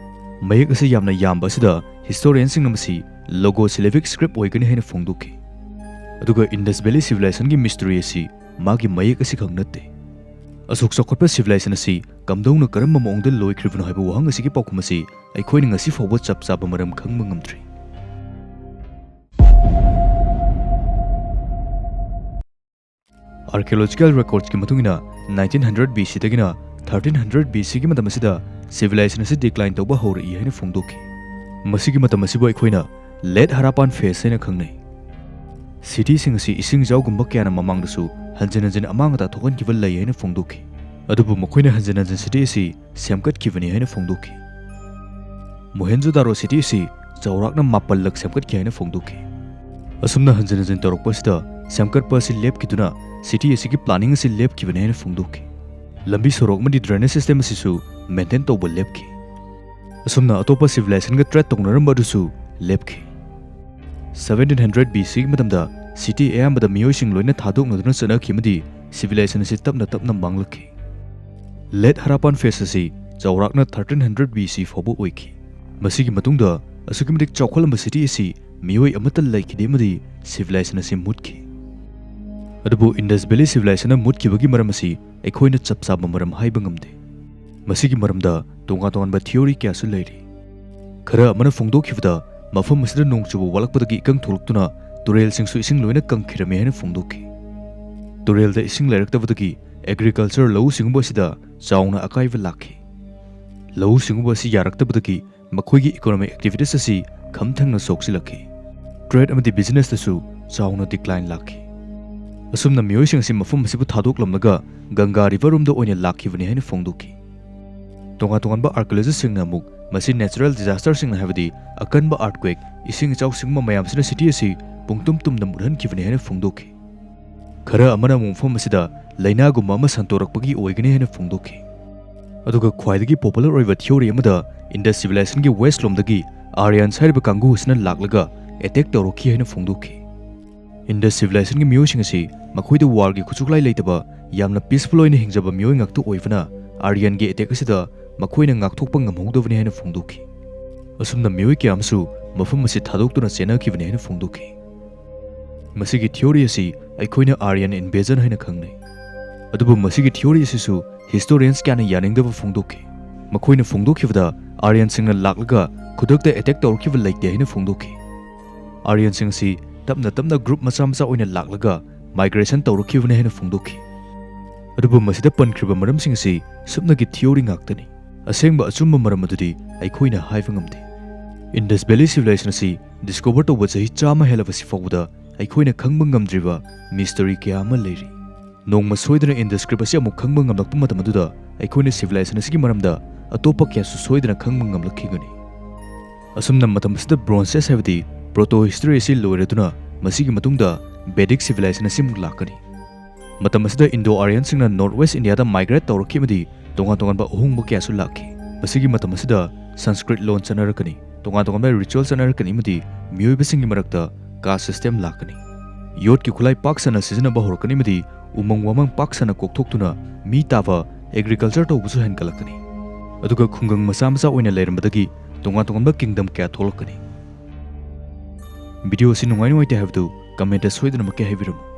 ꯃꯌꯦꯛ ꯑꯁꯤ ꯌꯥꯝꯅ ꯌꯥꯝꯕ ꯑꯁꯤꯗ historianꯁꯤꯡꯅ ꯃꯁꯤ Logosyllabic script ꯑꯣꯏꯒꯅꯤ ꯍꯥꯏꯅ ꯐꯣꯡꯗꯣꯛꯈꯤ꯫ ꯑꯗꯨꯒ Indus Valley Civilizationꯒꯤ mystery ꯑꯁꯤ ꯃꯥꯒꯤ ꯃꯌꯦꯛ ꯑꯁꯤꯈꯛ ꯅꯠꯇꯦ꯫ ꯑꯁꯨꯛ ꯆꯥꯎꯈꯠꯄ civilization ꯑꯁꯤ ꯀꯝꯗꯧꯅ ꯀꯔꯝꯕ ꯃꯑꯣꯡꯗ ꯂꯣꯏꯈ꯭ꯔꯤꯕꯅꯣ ꯍꯥꯏꯕ ꯋꯥꯍꯪ ꯑꯁꯤꯒꯤ ꯄꯥꯎꯈꯨꯝ ꯑꯁꯤ ꯑꯩꯈꯣꯏꯅ ꯉꯁꯤ ꯐꯥꯎꯕ ꯆꯞ ꯆꯥꯕ ꯃꯔꯝ ꯈꯪꯕ ꯉꯝꯗ꯭ꯔꯤ꯫ Archaeological recordsꯀꯤ ꯃꯇꯨꯡ ꯏꯟꯅ nineteen hundred BCꯗꯒꯤꯅ thirteen hundred BCꯒꯤ ꯃꯇꯝ ꯑꯁꯤꯗ civilization ꯑꯁꯤ decline ꯇꯧꯕ ꯍꯧꯔꯛꯏ ꯍꯥꯏꯅ ꯐꯣꯡꯗꯣꯛꯈꯤ꯫ ꯃꯁꯤꯒꯤ ꯃꯇꯝ ꯑꯁꯤꯕꯨ ꯑꯩꯈꯣꯏꯅ Late Harappan Phase ꯍꯥꯏꯅ ꯈꯪꯅꯩ꯫ ꯁꯤꯇꯤꯁꯤꯡ ꯑꯁꯤ ꯏꯁꯤꯡ ꯏꯆꯥꯎꯒꯨꯝꯕ ꯀꯌꯥꯅ ꯃꯃꯥꯡꯗꯁꯨ ꯍꯟꯖꯤꯟ ꯍꯟꯖꯤꯟ ꯑꯃꯥꯡ ꯑꯇꯥ ꯊꯣꯛꯍꯟꯈꯤꯕ ꯂꯩ ꯍꯥꯏꯅ ꯐꯣꯡꯗꯣꯛꯈꯤ꯫ ꯑꯗꯨꯕꯨ ꯃꯈꯣꯏꯅ ꯍꯟꯖꯤꯟ ꯍꯟꯖꯤꯟ ꯁꯤꯇꯤ ꯑꯁꯤ ꯁꯦꯝꯒꯠꯈꯤꯕꯅꯤ ꯍꯥꯏꯅ ꯐꯣꯡꯗꯣꯛꯈꯤ꯫ ꯃꯣꯍꯦꯟꯖꯣꯗꯥꯔꯣ ꯁꯤꯇꯤ ꯑꯁꯤ ꯆꯥꯎꯔꯥꯛꯅ ꯃꯥꯄꯜ ꯂꯛ ꯁꯦꯝꯒꯠꯈꯤ ꯍꯥꯏꯅ ꯐꯣꯡꯗꯣꯛꯈꯤ꯫ ꯑꯁꯨꯝꯅ ꯍꯟꯖꯤꯟ ꯍꯟꯖꯤꯟ ꯇꯧꯔꯛꯄ ꯑꯁꯤꯗ ꯁꯦꯝꯒꯠꯄ ꯑꯁꯤ ꯂꯦꯞꯈꯤꯗꯨꯅ ꯁꯤꯇꯤ ꯑꯁꯤꯒꯤ planning ꯑꯁꯤ ꯂꯦꯞꯈꯤꯕꯅꯤ ꯍꯥꯏꯅ ꯐꯣꯡꯗꯣꯛꯈꯤ꯫ ꯂꯝꯕꯤ ꯁꯣꯔꯣꯛ ꯑꯃꯗꯤ drainage system ꯑꯁꯤꯁꯨ maintain ꯇꯧꯕ ꯂꯦꯞꯈꯤ꯫ ꯑꯁꯨꯝꯅ ꯑꯇꯣꯞꯄ civilizationꯒ trade ꯇꯧꯅꯔꯝꯕ ꯑꯗꯨꯁꯨ ꯂꯦꯞꯈꯤ꯫ Seventeen hundred B C ꯒꯤ ꯃꯇꯝꯗ ꯁꯤꯇꯤ ꯑꯌꯥꯝꯕꯗ ꯃꯤꯑꯣꯏꯁꯤꯡ ꯂꯣꯏꯅ ꯊꯥꯗꯣꯛꯅꯗꯨꯅ ꯆꯠꯅꯈꯤ ꯑꯃꯗꯤ civilization ꯑꯁꯤ ꯇꯞꯅ ꯇꯞꯅ ꯃꯥꯡꯂꯛꯈꯤ꯫ Late Harappan Phase ꯑꯁꯤ ꯆꯥꯎꯔꯥꯛꯅ thirteen hundred B C ꯐꯥꯎꯕ ꯑꯣꯏꯈꯤ꯫ ꯃꯁꯤꯒꯤ ꯃꯇꯨꯡꯗ ꯑꯁꯨꯛꯀꯤ ꯃꯇꯤꯛ ꯆꯥꯎꯈꯠꯂꯝꯕ ꯁꯤꯇꯤ ꯑꯁꯤ ꯃꯤꯑꯣꯏ ꯑꯃꯠꯇ ꯂꯩꯈꯤꯗꯦ ꯑꯃꯗꯤ civilization ꯑꯁꯤ ꯃꯨꯠꯈꯤ꯫ ꯑꯗꯨꯕꯨ Indus Valley Civilizationꯅ ꯃꯨꯠꯈꯤꯕꯒꯤ ꯃꯔꯝ ꯑꯁꯤ ꯑꯩꯈꯣꯏꯅ ꯆꯞ ꯆꯥꯕ ꯃꯔꯝ ꯍꯥꯏꯕ ꯉꯝꯗꯦ꯫ ꯃꯁꯤꯒꯤ ꯃꯔꯝꯗ ꯇꯣꯉꯥꯟ ꯇꯣꯉꯥꯟꯕ theory ꯀꯌꯥꯁꯨ ꯂꯩꯔꯤ꯫ ꯈꯔ ꯑꯃꯅ ꯐꯣꯡꯗꯣꯛꯈꯤꯕꯗ ꯃꯐꯝ ꯑꯁꯤꯗ ꯅꯣꯡ ꯆꯨꯕ ꯋꯥꯠꯂꯛꯄꯗꯒꯤ ꯏꯀꯪ ꯊꯣꯛꯂꯛꯇꯨꯅ ꯇꯨꯔꯦꯜꯁꯤꯡꯁꯨ ꯏꯁꯤꯡ ꯂꯣꯏꯅ ꯀꯪꯈꯤꯔꯝꯃꯤ ꯍꯥꯏꯅ ꯐꯣꯡꯗꯣꯛꯈꯤ꯫ ꯇꯨꯔꯦꯜꯗ ꯏꯁꯤꯡ ꯂꯩꯔꯛꯇꯕꯗꯒꯤ agriculture, ꯂꯧꯎ ꯁꯤꯡꯎꯕ ꯑꯁꯤꯗ ꯆꯥꯎꯅ ꯑꯀꯥꯏꯕ ꯂꯥꯛꯈꯤ꯫ ꯂꯧꯎ ꯁꯤꯡꯎꯕ ꯑꯁꯤ ꯌꯥꯔꯛꯇꯕꯗꯒꯤ ꯃꯈꯣꯏꯒꯤ economic activities ꯑꯁꯤ ꯈꯝꯊꯪꯅ ꯁꯣꯛꯆꯤꯜꯂꯛꯈꯤ꯫ Trade ꯑꯃꯗꯤ businessꯇꯁꯨ ꯆꯥꯎꯅ decline ꯂꯥꯛꯈꯤ꯫ ꯑꯁꯨꯝꯅ ꯃꯤꯑꯣꯏꯁꯤꯡ ꯑꯁꯤ ꯃꯐꯝ ꯑꯁꯤꯕꯨ ꯊꯥꯗꯣꯛꯂꯝꯂꯒ ꯒꯪꯒꯥ river ꯔꯣꯝꯗ ꯑꯣꯏꯅ ꯂꯥꯛꯈꯤꯕꯅꯤ ꯍꯥꯏꯅ ꯐꯣꯡꯗꯣꯛꯈꯤ꯫ ꯇꯣꯉꯥꯟ ꯇꯣꯉꯥꯟꯕ archaeologistꯁꯤꯡꯅ ꯑꯃꯨꯛ ꯃꯁꯤ natural disasterꯁꯤꯡꯅ, ꯍꯥꯏꯕꯗꯤ ꯑꯀꯟꯕ earthquake, ꯏꯁꯤꯡ ꯏꯆꯥꯎ ꯁꯤꯒꯨꯝꯕ ꯃꯌꯥꯝꯁꯤꯅ ꯁꯤꯇꯤ ꯑꯁꯤ ꯄꯨꯡꯇꯨꯝ ꯇꯨꯝꯅ ꯃꯨꯠꯍꯟꯈꯤꯕꯅꯤ ꯍꯥꯏꯅ ꯐꯣꯡꯗꯣꯛꯈꯤ꯫ ꯈꯔ ꯑꯃꯅ ꯑꯃꯨꯛ ꯃꯐꯝ ꯑꯁꯤꯗ ꯂꯥꯏꯅꯥꯒꯨꯝꯕ ꯑꯃ ꯁꯟꯗꯣꯔꯛꯄꯒꯤ ꯑꯣꯏꯒꯅꯤ ꯍꯥꯏꯅ ꯐꯣꯡꯗꯣꯛꯈꯤ꯫ ꯑꯗꯨꯒ ꯈ꯭ꯋꯥꯏꯗꯒꯤ popular ꯑꯣꯏꯕ theory ꯑꯃꯗ Indus civilizationꯒꯤ west ꯂꯣꯝꯗꯒꯤ Aryans ꯍꯥꯏꯔꯤꯕ ꯀꯥꯡꯕꯨ ꯑꯁꯤꯅ ꯂꯥꯛꯂꯒ attack ꯇꯧꯔꯛꯈꯤ ꯍꯥꯏꯅ ꯐꯣꯡꯗꯣꯛꯈꯤ꯫ Indus civilizationꯒꯤ ꯃꯤꯑꯣꯏꯁꯤꯡ ꯑꯁꯤ ꯃꯈꯣꯏꯗ warꯒꯤ ꯈꯨꯠꯁꯨ ꯈꯨꯠꯂꯥꯏ ꯂꯩꯇꯕ, ꯌꯥꯝꯅ peaceful ꯑꯣꯏꯅ ꯍꯤꯡꯖꯕ ꯃꯤꯑꯣꯏ ꯉꯥꯛꯇ ꯑꯣꯏꯕꯅ Aryanꯒꯤ attack ꯑꯁꯤꯗ ꯃꯈꯣꯏꯅ ꯉꯥꯛꯊꯣꯛꯄ ꯉꯝꯍꯧꯗꯕꯅꯤ ꯍꯥꯏꯅ ꯐꯣꯡꯗꯣꯛꯈꯤ꯫ ꯑꯁꯨꯝꯅ ꯃꯤꯑꯣꯏ ꯀꯌꯥ ꯑꯃꯁꯨ ꯃꯐꯝ ꯑꯁꯤ ꯊꯥꯗꯣꯛꯇꯨꯅ ꯆꯦꯟꯅꯈꯤꯕꯅꯤ ꯍꯥꯏꯅ ꯐꯣꯡꯗꯣꯛꯈꯤ꯫ ꯃꯁꯤꯒꯤ theory ꯑꯁꯤ ꯑꯩꯈꯣꯏꯅ Aryan invasion ꯍꯥꯏꯅ ꯈꯪꯅꯩ꯫ ꯑꯗꯨꯕꯨ ꯃꯁꯤꯒꯤ theory ꯑꯁꯤꯁꯨ historians ꯀꯌꯥꯅ ꯌꯥꯅꯤꯡꯗꯕ ꯐꯣꯡꯗꯣꯛꯈꯤ꯫ ꯃꯈꯣꯏꯅ ꯐꯣꯡꯗꯣꯛꯈꯤꯕꯗ Aryanꯁꯤꯡꯅ ꯂꯥꯛꯂꯒ ꯈꯨꯗꯛꯇ attack ꯇꯧꯔꯛꯈꯤꯕ ꯂꯩꯇꯦ ꯍꯥꯏꯅ ꯐꯣꯡꯗꯣꯛꯈꯤ꯫ Aryanꯁꯤꯡ ꯑꯁꯤ ꯇꯞꯅ ꯇꯞꯅ group ꯃꯆꯥ ꯃꯆꯥ ꯑꯣꯏꯅ ꯂꯥꯛꯂꯒ migration ꯇꯧꯔꯛꯈꯤꯕꯅꯤ ꯍꯥꯏꯅ ꯐꯣꯡꯗꯣꯛꯈꯤ꯫ ꯑꯗꯨꯕꯨ ꯃꯁꯤꯗ ꯄꯟꯈ꯭ꯔꯤꯕ ꯃꯔꯝꯁꯤꯡ ꯑꯁꯤ ꯁꯨꯞꯅꯒꯤ theory ꯉꯥꯛꯇꯅꯤ꯫ ꯑꯁꯦꯡꯕ ꯑꯆꯨꯝꯕ ꯃꯔꯝ ꯑꯗꯨꯗꯤ ꯑꯩꯈꯣꯏꯅ ꯍꯥꯏꯕ ꯉꯝꯗꯦ꯫ Indus Valley Civilization ꯑꯁꯤ discover ꯇꯧꯕ ꯆꯍꯤ ꯆꯥꯝꯃ ꯍꯦꯜꯂꯕꯁꯤ ꯐꯥꯎꯕꯗ ꯑꯩꯈꯣꯏꯅ ꯈꯪꯕ ꯉꯝꯗ꯭ꯔꯤꯕ mystery ꯀꯌꯥ ꯑꯃ ꯂꯩꯔꯤ꯫ ꯅꯣꯡꯃ ꯁꯣꯏꯗꯅ Indus Script ꯑꯁꯤ ꯑꯃꯨꯛ ꯈꯪꯕ ꯉꯝꯂꯛꯄ ꯃꯇꯝ ꯑꯗꯨꯗ ꯑꯩꯈꯣꯏꯅ civilization ꯑꯁꯤꯒꯤ ꯃꯔꯝꯗ ꯑꯇꯣꯞꯄ ꯀꯌꯥꯁꯨ ꯁꯣꯏꯗꯅ ꯈꯪꯕ ꯉꯝꯂꯛꯈꯤꯒꯅꯤ꯫ ꯑꯁꯨꯝꯅ ꯃꯇꯝ ꯑꯁꯤꯗ Bronze Age ꯍꯥꯏꯕꯗꯤ proto history ꯑꯁꯤ ꯂꯣꯏꯔꯗꯨꯅ ꯃꯁꯤꯒꯤ ꯃꯇꯨꯡꯗ Vedic Civilization ꯑꯁꯤ ꯑꯃꯨꯛ ꯂꯥꯛꯀꯅꯤ꯫ ꯃꯇꯝ ꯑꯁꯤꯗ Indo-Aryan ꯁꯤꯡꯅ North West India ꯗ migrate ꯇꯧꯔꯛꯈꯤ ꯑꯃꯗꯤ ꯇꯣꯉꯥꯟ ꯇꯣꯉꯥꯟꯕ ꯑꯍꯣꯡꯕ ꯀꯌꯥꯁꯨ ꯂꯥꯛꯈꯤ꯫ ꯃꯁꯤꯒꯤ ꯃꯇꯝ ꯑꯁꯤꯗ Sanskrit ꯂꯣꯟ ꯆꯠꯅꯔꯛꯀꯅꯤ꯫ ꯇꯣꯉꯥꯟ ꯇꯣꯉꯥꯟꯕ ritual ꯆꯠꯅꯔꯛꯀꯅꯤ ꯑꯃꯗꯤ ꯃꯤꯑꯣꯏꯕꯁꯤꯡꯒꯤ ꯃꯔꯛꯇ caste system ꯂꯥꯛꯀꯅꯤ꯫ ꯌꯣꯠꯀꯤ ꯈꯨꯠꯂꯥꯏ ꯄꯥꯛ ꯁꯟꯅ ꯁꯤꯖꯤꯟꯅꯕ ꯍꯧꯔꯛꯀꯅꯤ ꯑꯃꯗꯤ ꯎꯃꯪ ꯋꯥꯃꯪ ꯄꯥꯛ ꯁꯟꯅ ꯀꯣꯛꯊꯣꯛꯇꯨꯅ ꯃꯤ ꯇꯥꯕ agriculture ꯇꯧꯕꯁꯨ ꯍꯦꯟꯒꯠꯂꯛꯀꯅꯤ꯫ ꯑꯗꯨꯒ ꯈꯨꯡꯒꯪ ꯃꯆꯥ ꯃꯆꯥ ꯑꯣꯏꯅ ꯂꯩꯔꯝꯕꯗꯒꯤ ꯇꯣꯉꯥꯟ ꯇꯣꯉꯥꯟꯕ kingdom ꯀꯌꯥ ꯊꯣꯛꯂꯛꯀꯅꯤ꯫ Video ꯑꯁꯤ ꯅꯨꯡꯉꯥꯏ ꯅꯨꯡꯉꯥꯏꯇꯦ ꯍꯥꯏꯕꯗꯨ comment ꯇ ꯁꯣꯏꯗꯅꯃꯛꯀꯤ ꯍꯥꯏꯕꯤꯔꯝꯃꯨ꯫